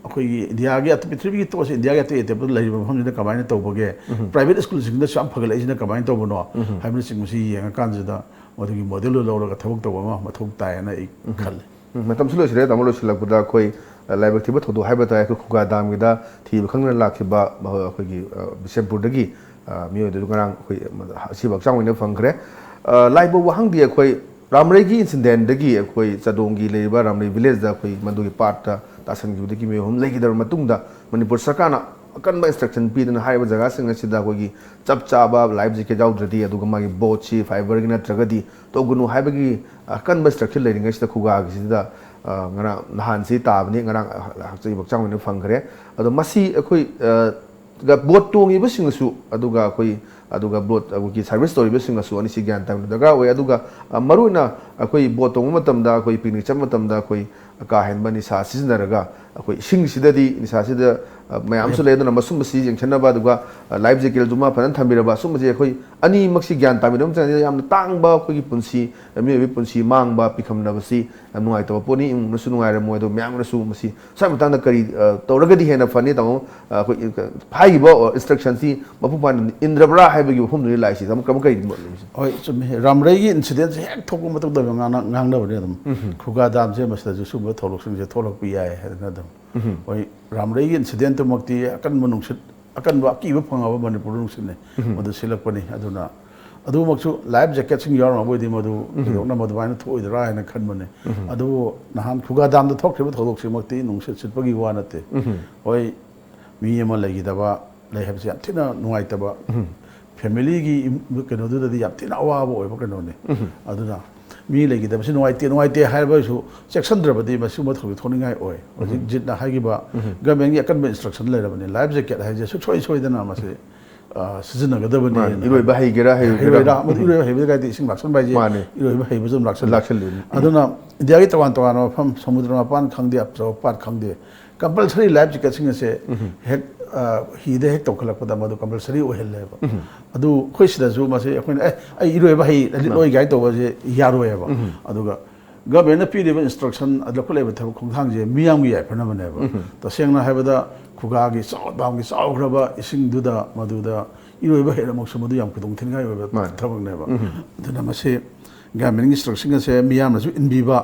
ꯑꯩꯈꯣꯏꯒꯤ ꯏꯟꯗꯤꯌꯥꯒꯤ ꯑꯇꯣꯞ-, ꯄ꯭ꯔꯤꯊꯤꯕꯤꯒꯤ ꯇꯣꯛꯑꯁꯤ, ꯏꯟꯗꯤꯌꯥꯒꯤ ꯑꯇꯩ ꯑꯇꯣꯞꯄꯗ ꯂꯩꯔꯤꯕ ꯃꯐꯝꯁꯤꯗ ꯀꯃꯥꯏꯅ ꯇꯧꯕꯒꯦ, ꯄ꯭ꯔꯥꯏꯚꯦꯠ ꯁ꯭ꯀꯨꯜꯁꯤꯡꯗꯁꯨ ꯌꯥꯝ ꯐꯒꯠꯂꯛꯏꯁꯤꯅ ꯀꯃꯥꯏꯅ ꯇꯧꯕꯅꯣ ꯍꯥꯏꯕꯅꯆꯤꯡꯕꯁꯤ ꯌꯦꯡꯉꯀꯥꯟꯁꯤꯗ ꯃꯗꯨꯒꯤ ꯃꯣꯗꯦꯜꯗꯨ ꯂꯧꯔꯒ ꯊꯕꯛ ꯇꯧꯕ ꯑꯃ ꯃꯊꯧ ꯇꯥꯏ ꯍꯥꯏꯅ ꯑꯩ ꯈꯜꯂꯤ꯫ ꯎꯝ, ꯃꯇꯝꯁꯨ ꯂꯣꯏꯁꯤꯜꯂꯦ꯫ ꯇꯥꯃꯣ, ꯂꯣꯏꯁꯤꯜꯂꯛꯄꯗ ꯑꯩꯈꯣꯏ, ꯑ, ꯂꯥꯏꯕꯛ ꯊꯤꯕ ꯊꯧꯗꯣꯛ ꯍꯥꯏꯕ ꯇꯥꯔꯦ, ꯑꯩꯈꯣꯏ ꯈꯨꯒꯥ ꯗꯥꯝꯒꯤꯗ ꯊꯤꯕ ꯈꯪꯗꯅ ꯂꯥꯛꯈꯤꯕ, ꯑ, ꯑꯩꯈꯣꯏꯒꯤ, ꯑ, ꯕꯤꯁꯦꯝꯄꯨꯔꯗꯒꯤ, ꯑ, ꯃꯤꯑꯣꯏꯗꯨ ꯉꯔꯥꯡ ꯑꯩꯈꯣꯏ ꯑꯁꯤꯕ ꯍꯛꯆꯥꯡ ꯑꯣꯏꯅ ꯐꯪꯈ꯭ꯔꯦ꯫ ꯑ, ꯂꯥꯏꯕ ꯋꯥꯍꯪꯗꯤ ꯑꯩꯈꯣꯏ ꯔꯥꯝꯔꯩꯒꯤ ꯏꯟꯁꯤꯗꯦꯟꯗꯒꯤ ꯑꯩꯈꯣꯏ ꯆꯥꯗꯣꯡꯒꯤ ꯂꯩꯔꯤꯕ ꯔꯥꯝꯔꯩ ꯚꯤꯂꯦꯖꯇ ꯑꯩꯈꯣꯏ ꯃꯗꯨꯒꯤ ꯄꯥꯠꯇ ꯇꯥꯁꯟꯈꯤꯕꯗꯒꯤ ꯃꯤꯑꯣꯏ ꯑꯍꯨꯝ ꯂꯩꯈꯤꯗꯕ ꯃꯇꯨꯡꯗ ꯃꯅꯤꯄꯨꯔ ꯁꯔꯀꯥꯔꯅ ꯑꯀꯟꯕ ꯏꯟꯁꯇ꯭ꯔꯛꯁꯟ ꯄꯤꯗꯨꯅ ꯍꯥꯏꯔꯤꯕ ꯖꯒꯥꯁꯤꯡ ꯑꯁꯤꯗ ꯑꯩꯈꯣꯏꯒꯤ ꯆꯞ ꯆꯥꯕ ꯂꯥꯏꯐ ꯖꯦꯀꯦꯠ ꯌꯥꯎꯗ꯭ꯔꯗꯤ, ꯑꯗꯨꯒ ꯃꯥꯒꯤ ꯕꯣꯠꯁꯤ ꯐꯥꯏꯕꯔꯒꯤ ꯅꯠꯇ꯭ꯔꯒꯗꯤ ꯇꯧꯒꯅꯨ ꯍꯥꯏꯕꯒꯤ ꯑꯀꯟꯕ ꯏꯟꯁꯇ꯭ꯔꯛꯁꯟ ꯂꯩꯔꯤꯉꯩꯁꯤꯗ ꯈꯨꯒꯥꯒꯤꯁꯤꯗ, ꯑ, ꯉꯔꯥꯡ ꯅꯍꯥꯟꯁꯤ ꯇꯥꯕꯅꯤ, ꯉꯔꯥꯡ ꯍꯛꯆ-, ꯍꯛꯆꯥꯡ ꯑꯣꯏꯅ ꯐꯪꯈ꯭ꯔꯦ꯫ ꯑꯗꯣ ꯃꯁꯤ ꯑꯩꯈꯣꯏ, ꯑ, ꯒ ꯕꯣꯠ ꯇꯣꯡꯉꯤꯕꯁꯤꯡꯅꯁꯨ, ꯑꯗꯨꯒ ꯑꯩꯈꯣꯏ, ꯑꯗꯨꯒ ꯕꯣꯠ, ꯑꯩꯈꯣꯏꯒꯤ ꯁꯥꯔꯚꯤꯁ ꯇꯧꯔꯤꯕꯁꯤꯡꯅꯁꯨ ꯑꯅꯤꯁꯤ ꯒ꯭ꯌꯥꯟ ꯇꯥꯕ ꯗꯔꯀꯥꯔ ꯑꯣꯏ꯫ ꯑꯗꯨꯒ, ꯑ, ꯃꯔꯨꯑꯣꯏꯅ ꯑꯩꯈꯣꯏ ꯕꯣꯠ ꯇꯣꯡꯕ ꯃꯇꯝꯗ, ꯑꯩꯈꯣꯏ ꯄꯤꯛꯅꯤꯛ ꯆꯠꯄ ꯃꯇꯝꯗ ꯑꯩꯈꯣꯏ ꯀꯥ ꯍꯦꯟꯕ ꯅꯤꯁꯥ ꯁꯤꯖꯤꯟꯅꯔꯒ, ꯑꯩꯈꯣꯏ ꯏꯁꯤꯡꯁꯤꯗꯗꯤ ꯅꯤꯁꯥꯁꯤꯗ, ꯑ, ꯃꯌꯥꯝꯁꯨ ꯂꯩ꯫ ꯑꯗꯨꯅ ꯃꯁꯨꯝꯕꯁꯤ ꯌꯦꯡꯁꯤꯟꯅꯕ, ꯑꯗꯨꯒ, ꯑ, ꯂꯥꯏꯐ ꯖꯦꯀꯦꯠꯇꯨꯃ ꯐꯖꯅ ꯊꯝꯕꯤꯔꯕ, ꯁꯨꯝꯕꯁꯤ ꯑꯩꯈꯣꯏ ꯑꯅꯤꯃꯛꯁꯤ ꯒ꯭ꯌꯥꯟ ꯇꯥꯃꯤꯟꯅꯕ ꯃꯇꯝꯗ ꯌꯥꯝꯅ ꯇꯥꯡꯕ ꯑꯩꯈꯣꯏꯒꯤ ꯄꯨꯟꯁꯤ, ꯃꯤꯑꯣꯏꯕꯒꯤ ꯄꯨꯟꯁꯤ ꯃꯥꯡꯕ, ꯄꯤꯈꯝꯅꯕꯁꯤ ꯌꯥꯝ ꯅꯨꯡꯉꯥꯏꯇꯕ ꯄꯣꯠꯅꯤ꯫ ꯏꯃꯨꯡꯅꯁꯨ ꯅꯨꯡꯉꯥꯏꯔꯝꯃꯣꯏ꯫ ꯑꯗꯣ ꯃꯌꯥꯝꯅꯁꯨ ꯃꯁꯤ ꯁ꯭ꯋꯥꯏ ꯃꯇꯥꯡꯗ ꯀꯔꯤ, ꯑ, ꯇꯧꯔꯒꯗꯤ ꯍꯦꯟꯅ ꯐꯅꯤ, ꯇꯥꯃꯣ? ꯑ, ꯑꯩꯈꯣꯏ, ꯑ, ꯍꯥꯏꯔꯤꯕ, ꯑ, ꯏꯟꯁꯇ꯭ꯔꯛꯁꯟꯁꯤ ꯃꯄꯨꯡ ꯐꯥꯅ ꯏꯟꯗ꯭ꯔꯕ꯭ꯔꯥ ꯍꯥꯏꯕꯒꯤ ꯋꯥꯐꯝꯗꯨꯅꯤ ꯂꯥꯛꯏꯁꯤ꯫ ꯇꯥꯃꯣ, ꯀꯔꯝ ꯀꯔꯤ ꯃꯣꯠ ꯂꯩꯕꯤꯁꯦ? ꯍꯣꯏ, ꯆꯨꯝꯃꯤ꯫ ꯔꯥꯝꯔꯩꯒꯤ ꯏꯟꯁꯤꯗꯦꯟꯁꯦ ꯍꯦꯛ ꯊꯣꯛꯄ ꯃꯇꯝꯗ ꯉꯥꯡꯅ-, ꯉꯥꯡꯅꯕꯅꯦ ꯑꯗꯨꯝ꯫ ꯈꯨꯒꯥ ꯗꯥꯝꯁꯦ ꯃꯁꯤꯗꯁꯨ ꯁꯨꯝꯕ ꯊꯧꯗꯣꯛꯁꯤꯡꯁꯦ ꯊꯣꯛꯂꯛꯄ ꯌꯥꯏ ꯍꯥꯏꯗꯅ ꯑꯗꯨꯝ꯫ ꯍꯣꯏ, ꯔꯥꯝꯔꯩꯒꯤ ꯏꯟꯁꯤꯗꯦꯟꯇꯨꯃꯛꯇꯤ ꯑꯀꯟꯕ ꯅꯨꯡꯁꯤꯠ, ꯑꯀꯟꯕ ꯑꯀꯤꯕ ꯐꯪꯉꯕ ꯃꯅꯤꯄꯨꯔ ꯅꯨꯡꯁꯤꯠꯅꯤ꯫ ꯃꯗꯨ ꯁꯤꯜꯂꯛꯄꯅꯤ꯫ ꯑꯗꯨꯅ ꯑꯗꯨꯃꯛꯁꯨ ꯂꯥꯏꯐ ꯖꯦꯀꯦꯠꯁꯤꯡ ꯌꯥꯎꯔꯝꯃꯕ ꯑꯣꯏꯗꯤ ꯃꯗꯨ ꯊꯣꯏꯗꯣꯛꯅ ꯃꯗꯨꯃꯥꯏꯅ ꯊꯣꯛꯑꯣꯏꯗ꯭ꯔꯥ ꯍꯥꯏꯅ ꯈꯟꯕꯅꯤ꯫ ꯑꯗꯨꯕꯨ ꯅꯍꯥꯟ ꯈꯨꯒꯥ ꯗꯥꯝꯗ ꯊꯣꯛꯈꯤꯕ ꯊꯧꯗꯣꯛꯁꯤꯃꯛꯇꯤ ꯅꯨꯡꯁꯤꯠ ꯁꯤꯠꯄꯒꯤ ꯋꯥ ꯅꯠꯇꯦ꯫ ꯍꯣꯏ, ꯃꯤ ꯑꯃ ꯂꯩꯈꯤꯗꯕ ꯂꯩ ꯍꯥꯏꯕꯁꯤ ꯌꯥꯝ ꯊꯤꯅ ꯅꯨꯡꯉꯥꯏꯇꯕ, ꯐꯦꯃꯤꯂꯤꯒꯤ ꯏꯝ-, ꯀꯩꯅꯣꯗꯨꯗꯗꯤ ꯌꯥꯝ ꯊꯤꯅ ꯑꯋꯥꯕ ꯑꯣꯏꯕ ꯀꯩꯅꯣꯅꯤ꯫ ꯑꯗꯨꯅ ꯃꯤ ꯂꯩꯈꯤꯗꯕꯁꯤ ꯅꯨꯡꯉꯥꯏꯇꯦ, ꯅꯨꯡꯉꯥꯏꯇꯦ ꯍꯥꯏꯔꯕꯁꯨ ꯆꯦꯛꯁꯤꯟꯗ꯭ꯔꯕꯗꯤ ꯃꯁꯤꯒꯨꯝꯕ ꯊꯧꯗꯣꯛ ꯊꯣꯛꯅꯤꯡꯉꯥꯏ ꯑꯣꯏ꯫ ꯍꯧꯖꯤꯛ ꯖꯤꯠꯅ ꯍꯥꯏꯈꯤꯕ ꯒꯚꯔꯟꯃꯦꯟꯒꯤ ꯑꯀꯟꯕ ꯏꯟꯁꯇ꯭ꯔꯛꯁꯟ ꯂꯩꯔꯕꯅꯤ꯫ ꯂꯥꯏꯐ ꯖꯦꯀꯦꯠ ꯍꯥꯏꯁꯦ ꯁꯨꯡꯁꯣꯏ ꯁꯣꯏꯗꯅ ꯃꯁꯤ, ꯑ, ꯁꯤꯖꯤꯟꯅꯒꯗꯕꯅꯤ꯫ ꯃꯥꯅꯤ, ꯏꯔꯣꯏꯕ ꯍꯩꯒꯦꯔꯥ ꯍꯩꯔꯣꯏꯒꯦꯔꯥ꯫ ꯍꯩꯔꯣꯏꯗ, ꯃꯗꯨ ꯏꯔꯣꯏꯕ ꯍꯩꯕꯗ ꯀꯥꯏꯗꯤ ꯏꯁꯤꯡ ꯂꯥꯛꯁꯟꯕ ꯍꯥꯏꯁꯦ ꯃꯥꯅꯤ꯫ ꯏꯔꯣꯏꯕ ꯍꯩꯕꯁꯨ ꯑꯗꯨꯝ ꯂꯥꯛꯁꯜꯂꯤ꯫ ꯂꯥꯛꯁꯜꯂꯤꯅꯤ꯫ ꯑꯗꯨꯅ ꯏꯟꯗꯤꯌꯥꯒꯤ ꯇꯣꯉꯥꯟ ꯇꯣꯉꯥꯟꯕ ꯃꯐꯝ, ꯁꯃꯨꯗ꯭ꯔ ꯃꯄꯥꯟ ꯈꯪꯗꯦ, ꯑꯆꯧꯕ ꯄꯥꯠ ꯈꯪꯗꯦ, ꯀꯝꯄꯜꯁꯔꯤ ꯂꯥꯏꯐ ꯖꯦꯀꯦꯠꯁꯤꯡ ꯑꯁꯦ ꯍꯦꯛ ꯑ, ꯍꯤꯗ ꯍꯦꯛ ꯇꯧꯈꯠꯂꯛꯄꯗ ꯃꯗꯨ ꯀꯝꯄꯜꯁꯔꯤ ꯑꯣꯏꯍꯜꯂꯦꯕ꯫ ꯑꯗꯨ ꯑꯩꯈꯣꯏ ꯁꯤꯗꯁꯨ ꯃꯁꯤ ꯑꯩꯈꯣꯏꯅ ꯑꯦ, ꯑꯩ ꯏꯔꯣꯏꯕ ꯍꯩ, ꯂꯤꯠꯂꯣꯏ ꯀꯥꯏꯅ ꯇꯧꯕꯁꯦ ꯌꯥꯔꯣꯏꯕ꯫ ꯑꯗꯨꯒ ꯒꯚꯔꯟꯃꯦꯟꯠꯅ ꯄꯤꯔꯤꯕ ꯏꯟꯁꯇ꯭ꯔꯛꯁꯟ, ꯂꯧꯈꯠꯂꯛꯂꯤꯕ ꯊꯕꯛ ꯈꯣꯡꯊꯥꯡꯁꯦ ꯃꯤꯌꯥꯝꯒꯤ ꯌꯥꯏꯐꯅꯕꯅꯦꯕ꯫ ꯇꯁꯦꯡꯅ ꯍꯥꯏꯕꯗ ꯈꯨꯒꯥꯒꯤ ꯆꯥꯎ-, ꯗꯥꯝꯒꯤ ꯆꯥꯎꯈ꯭ꯔꯕ ꯏꯁꯤꯡꯗꯨꯗ ꯃꯗꯨꯗ ꯏꯔꯣꯏꯕ ꯍꯩꯔꯃꯛꯁꯨ ꯃꯗꯨ ꯌꯥꯝ ꯈꯨꯗꯣꯡ ꯊꯤꯅꯤꯡꯉꯥꯏ ꯑꯣꯏꯕ ꯃꯥꯅꯦ꯫ ꯊꯕꯛꯅꯦꯕ꯫ ꯑꯗꯨꯅ ꯃꯁꯤ ꯒꯚꯔꯟꯃꯦꯟꯠꯀꯤ ꯏꯟꯁꯇ꯭ꯔꯛꯁꯟ ꯑꯁꯦ ꯃꯤꯌꯥꯝꯅꯁꯨ ꯏꯟꯕꯤꯕ,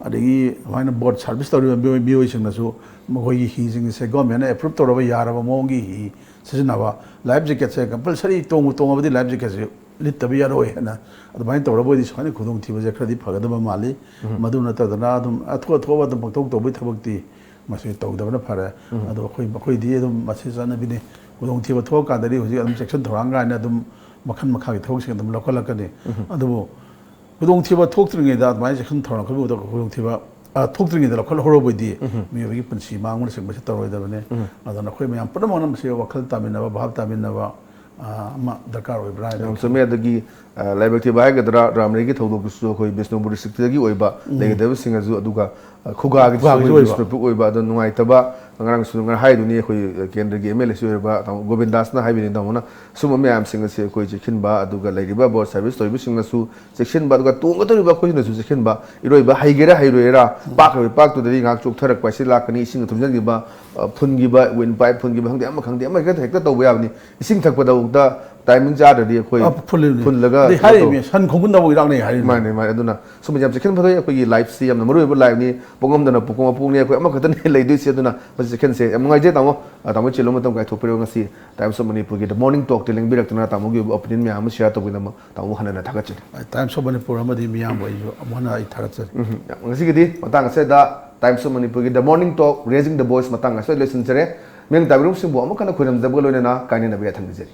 ꯑꯗꯒꯤ ꯑꯗꯨꯃꯥꯏꯅ ꯕꯣꯠ ꯁꯥꯔꯚꯤꯁ ꯇꯧꯔꯤꯕ ꯃꯤꯑꯣꯏ-, ꯃꯤꯑꯣꯏꯁꯤꯡꯅꯁꯨ ꯃꯈꯣꯏꯒꯤ ꯍꯤꯁꯤꯡꯁꯦ ꯒꯚꯔꯟꯃꯦꯟꯠꯅ ꯑꯦꯄ꯭ꯔꯨꯞ ꯇꯧꯔꯕ ꯌꯥꯔꯕ ꯃꯑꯣꯡꯒꯤ ꯍꯤ ꯁꯤꯖꯤꯟꯅꯕ, ꯂꯥꯏꯐ ꯖꯦꯀꯦꯠꯁꯦ ꯀꯝꯄꯜꯁꯔꯤ ꯇꯣꯡꯕꯨ ꯇꯣꯡꯉꯕꯗꯤ ꯂꯥꯏꯐ ꯖꯦꯀꯦꯠꯁꯦ ꯂꯤꯠꯇꯕ ꯌꯥꯔꯣꯏ ꯍꯥꯏꯅ ꯑꯗꯨꯃꯥꯏꯅ ꯇꯧꯔꯕ ꯑꯣꯏꯗꯤ ꯁꯨꯃꯥꯏꯅ ꯈꯨꯗꯣꯡꯊꯤꯕꯁꯦ ꯈꯔꯗꯤ ꯐꯒꯗꯕ ꯃꯥꯜꯂꯤ꯫ ꯃꯗꯨ ꯅꯠꯇꯗꯅ ꯑꯗꯨꯝ ꯑꯊꯣꯛ ꯑꯊꯣꯛꯄ ꯑꯗꯨꯝ ꯄꯪꯇꯧ ꯇꯧꯕꯒꯤ ꯊꯕꯛꯇꯤ ꯃꯁꯤ ꯇꯧꯗꯕꯅ ꯐꯔꯦ꯫ ꯑꯗꯣ ꯑꯩꯈꯣꯏ, ꯑꯩꯈꯣꯏꯗꯤ ꯑꯗꯨꯝ ꯃꯁꯤ ꯆꯠꯅꯕꯤꯅꯤ꯫ ꯈꯨꯗꯣꯡꯊꯤꯕ ꯊꯣꯛꯑꯀꯥꯟꯗꯗꯤ ꯍꯧꯖꯤꯛ ꯑꯗꯨꯝ ꯆꯦꯛꯁꯤꯟ ꯊꯧꯔꯥꯡ ꯀꯥꯏꯅ ꯑꯗꯨꯝ ꯃꯈꯜ ꯃꯈꯥꯒꯤ ꯊꯕꯛꯁꯤꯡ ꯑꯗꯨꯝ ꯂꯧꯈꯠꯂꯛꯀꯅꯤ꯫ ꯑꯗꯨꯕꯨ ꯈꯨꯗꯣꯡꯊꯤꯕ ꯊꯣꯛꯇ꯭ꯔꯤꯉꯩꯗ ꯑꯗꯨꯃꯥꯏꯅ ꯆꯦꯛꯁꯤꯟ ꯊꯧꯔꯥꯡ ꯂꯧꯈꯠꯄꯗ ꯈꯨꯗꯣꯡꯊꯤꯕ, ꯑ, ꯊꯣꯛꯇ꯭ꯔꯤꯉꯩꯗ ꯂꯧꯈꯠꯍꯧꯔꯕꯗꯤ ꯃꯤꯑꯣꯏꯕꯒꯤ ꯄꯨꯟꯁꯤ ꯃꯥꯡꯕꯅꯆꯤꯡꯕꯁꯤ ꯇꯧꯔꯣꯏꯗꯕꯅꯤ꯫ ꯑꯗꯨꯅ ꯑꯩꯈꯣꯏ ꯃꯌꯥꯝ ꯄꯨꯝꯅꯃꯛꯅ ꯃꯁꯤ ꯋꯥꯈꯜ ꯇꯥꯃꯤꯟꯅꯕ, ꯚꯥꯞ ꯇꯥꯃꯤꯟꯅꯕ, ꯑ, ꯑꯃ ꯗꯔꯀꯥꯔ ꯑꯣꯏꯕ꯭ꯔꯥ ꯍꯥꯏꯅ ꯌꯥꯝ ꯆꯨꯝꯃꯦ꯫ ꯑꯗꯒꯤ, ꯑ, ꯂꯥꯏꯕꯛ ꯊꯤꯕ ꯍꯥꯏꯒꯗ꯭ꯔꯥ, ꯔꯥꯝꯔꯩꯒꯤ ꯊꯧꯗꯣꯛꯇꯨꯁꯨ ꯑꯩꯈꯣꯏ ꯕꯤꯁꯅꯨꯄꯨꯔ ꯗꯤꯁꯇ꯭ꯔꯤꯛꯇꯒꯤ ꯑꯣꯏꯕ ꯂꯩꯒꯗꯕꯁꯤꯡ ꯑꯗꯨ, ꯑꯗꯨꯒ, ꯑ, ꯈꯨꯒꯥꯒꯤꯁꯨ ꯈꯨꯒꯥꯒꯤꯁꯨ ꯑꯣꯏꯕ꯫ ꯕꯤꯁꯅꯨꯄꯨꯔ ꯑꯣꯏꯕ꯫ ꯑꯗꯣ ꯅꯨꯡꯉꯥꯏꯇꯕ, ꯉꯔꯥꯡꯁꯨ ꯉꯔꯥꯡ ꯍꯥꯏꯗꯨꯅꯤ ꯑꯩꯈꯣꯏ ꯀꯦꯟꯗ꯭ꯔꯒꯤ ꯑꯦꯝ ꯑꯦꯜ ꯑꯦꯁꯨ ꯑꯣꯏꯔꯕ ꯇꯥꯃꯣ ꯒꯣꯕꯤꯟꯗꯥꯁꯅ ꯍꯥꯏꯕꯤꯔꯤ, ꯇꯥꯃꯣꯅ ꯁꯨꯝꯕ ꯃꯌꯥꯝꯁꯤꯡ ꯑꯁꯤ ꯑꯩꯈꯣꯏ ꯆꯦꯛꯁꯤꯟꯕ, ꯑꯗꯨꯒ ꯂꯩꯔꯤꯕ ꯕꯣꯠ ꯁꯥꯔꯚꯤꯁ ꯇꯧꯔꯤꯕꯁꯤꯡꯅꯁꯨ ꯆꯦꯛꯁꯤꯟꯕ, ꯑꯗꯨꯒ ꯇꯣꯡꯒꯗꯧꯔꯤꯕ ꯑꯩꯈꯣꯏꯁꯤꯅꯁꯨ ꯆꯦꯛꯁꯤꯟꯕ, ꯏꯔꯣꯏꯕ ꯍꯩꯒꯦꯔꯥ ꯍꯩꯔꯣꯏꯔꯥ, ꯄꯥꯛꯈ꯭ꯔꯕ ꯄꯥꯛꯇꯨꯗꯗꯤ ꯉꯥꯏꯍꯥꯛ ꯆꯣꯛꯊꯔꯛꯄ ꯍꯥꯏꯁꯤ ꯂꯥꯛꯀꯅꯤ, ꯏꯁꯤꯡꯗ ꯊꯨꯝꯖꯤꯟꯈꯤꯕ, ꯑ, ꯐꯨꯟꯈꯤꯕ, ꯋꯤꯟ ꯄꯥꯏꯞ ꯐꯨꯟꯈꯤꯕ ꯈꯪꯗꯦ, ꯑꯃ ꯈꯪꯗꯦ, ꯑꯃ ꯍꯦꯛꯇ, ꯍꯦꯛꯇ ꯇꯧꯕ ꯌꯥꯕꯅꯤ꯫ ꯏꯁꯤꯡ ꯊꯛꯄꯗꯐꯥꯎꯗ ꯇꯥꯏꯃꯤꯡ ꯆꯥꯗ꯭ꯔꯗꯤ ꯑꯩꯈꯣꯏ ꯑ, ꯐꯨꯜꯂꯤꯕꯅꯤ꯫ ꯐꯨꯜꯂꯒ ꯑꯗꯩ ꯀꯩꯅꯣ ꯇꯧ-, ꯍꯥꯏꯔꯤꯕꯅꯤ, ꯁꯟ ꯈꯣꯡꯒꯨꯟꯗꯐꯥꯎ ꯏꯔꯥꯛꯅꯩ ꯍꯥꯏꯔꯤꯕꯅꯤ꯫ ꯃꯥꯅꯦ, ꯃꯥꯅꯦ꯫ ꯑꯗꯨꯅ ꯁꯨꯝꯕꯁꯦ ꯌꯥꯝ ꯆꯦꯛꯁꯤꯟ ꯐꯗꯣꯏ꯫ ꯑꯩꯈꯣꯏꯒꯤ ꯂꯥꯏꯐꯁꯤ ꯌꯥꯝꯅ ꯃꯔꯨ ꯑꯣꯏꯕ ꯂꯥꯏꯐꯅꯤ꯫ ꯄꯣꯛꯉꯝꯗꯅ ꯄꯣꯛꯄ ꯃꯄꯣꯛꯅꯤ, ꯑꯩꯈꯣꯏ ꯑꯃꯈꯛꯇꯅꯤ ꯂꯩꯗꯣꯏꯁꯦ꯫ ꯑꯗꯨꯅ ꯃꯁꯤ ꯆꯦꯛꯁꯤꯟꯁꯦ꯫ ꯌꯥꯝ ꯅꯨꯡꯉꯥꯏꯖꯩ ꯇꯥꯃꯣ꯫ ꯑ, ꯇꯥꯃꯣ ꯆꯤꯜꯂꯕ ꯃꯇꯝ ꯀꯥꯏꯊꯣꯛꯄꯤꯔꯕ ꯉꯁꯤ Times of Manipurꯒꯤ The Morning Talkꯇ ꯂꯦꯡꯕꯤꯔꯛꯇꯅ ꯇꯥꯃꯣꯒꯤ ꯑꯣꯏꯕ opinion ꯃꯌꯥꯝ ꯑꯃ share ꯇꯧꯕꯤꯅꯕ ꯇꯥꯃꯣꯕꯨ ꯍꯟꯅ ꯍꯟꯅ ꯊꯥꯒꯠꯆꯔꯤ꯫ Times of Manipur ꯑꯃꯗꯤ ꯃꯤꯌꯥꯝꯕꯨ ꯑꯩꯁꯨ ꯑꯃꯨꯛ ꯍꯟꯅ ꯑꯩ ꯊꯥꯒꯠꯆꯔꯤ꯫ ꯎꯝ, ꯌꯥꯝ, ꯉꯁꯤꯒꯤꯗꯤ ꯃꯇꯥꯡ ꯑꯁꯤꯗ Times of Manipurꯒꯤ The Morning Talk, Raising the Voice ꯃꯇꯥꯡ ꯑꯁꯤꯗ ꯂꯣꯏꯁꯤꯟꯖꯔꯦ꯫ ꯃꯤꯌꯥꯝ ꯇꯥꯕꯤꯔꯤꯕꯁꯤꯡꯕꯨ ꯑꯃꯨꯛ ꯍꯟꯅ ꯈꯣꯏꯔꯝꯖꯕꯒ ꯂꯣꯏꯅꯅ ꯀꯥꯏꯅꯅꯕ ꯌꯥꯊꯪ ꯅꯤꯖꯔꯤ꯫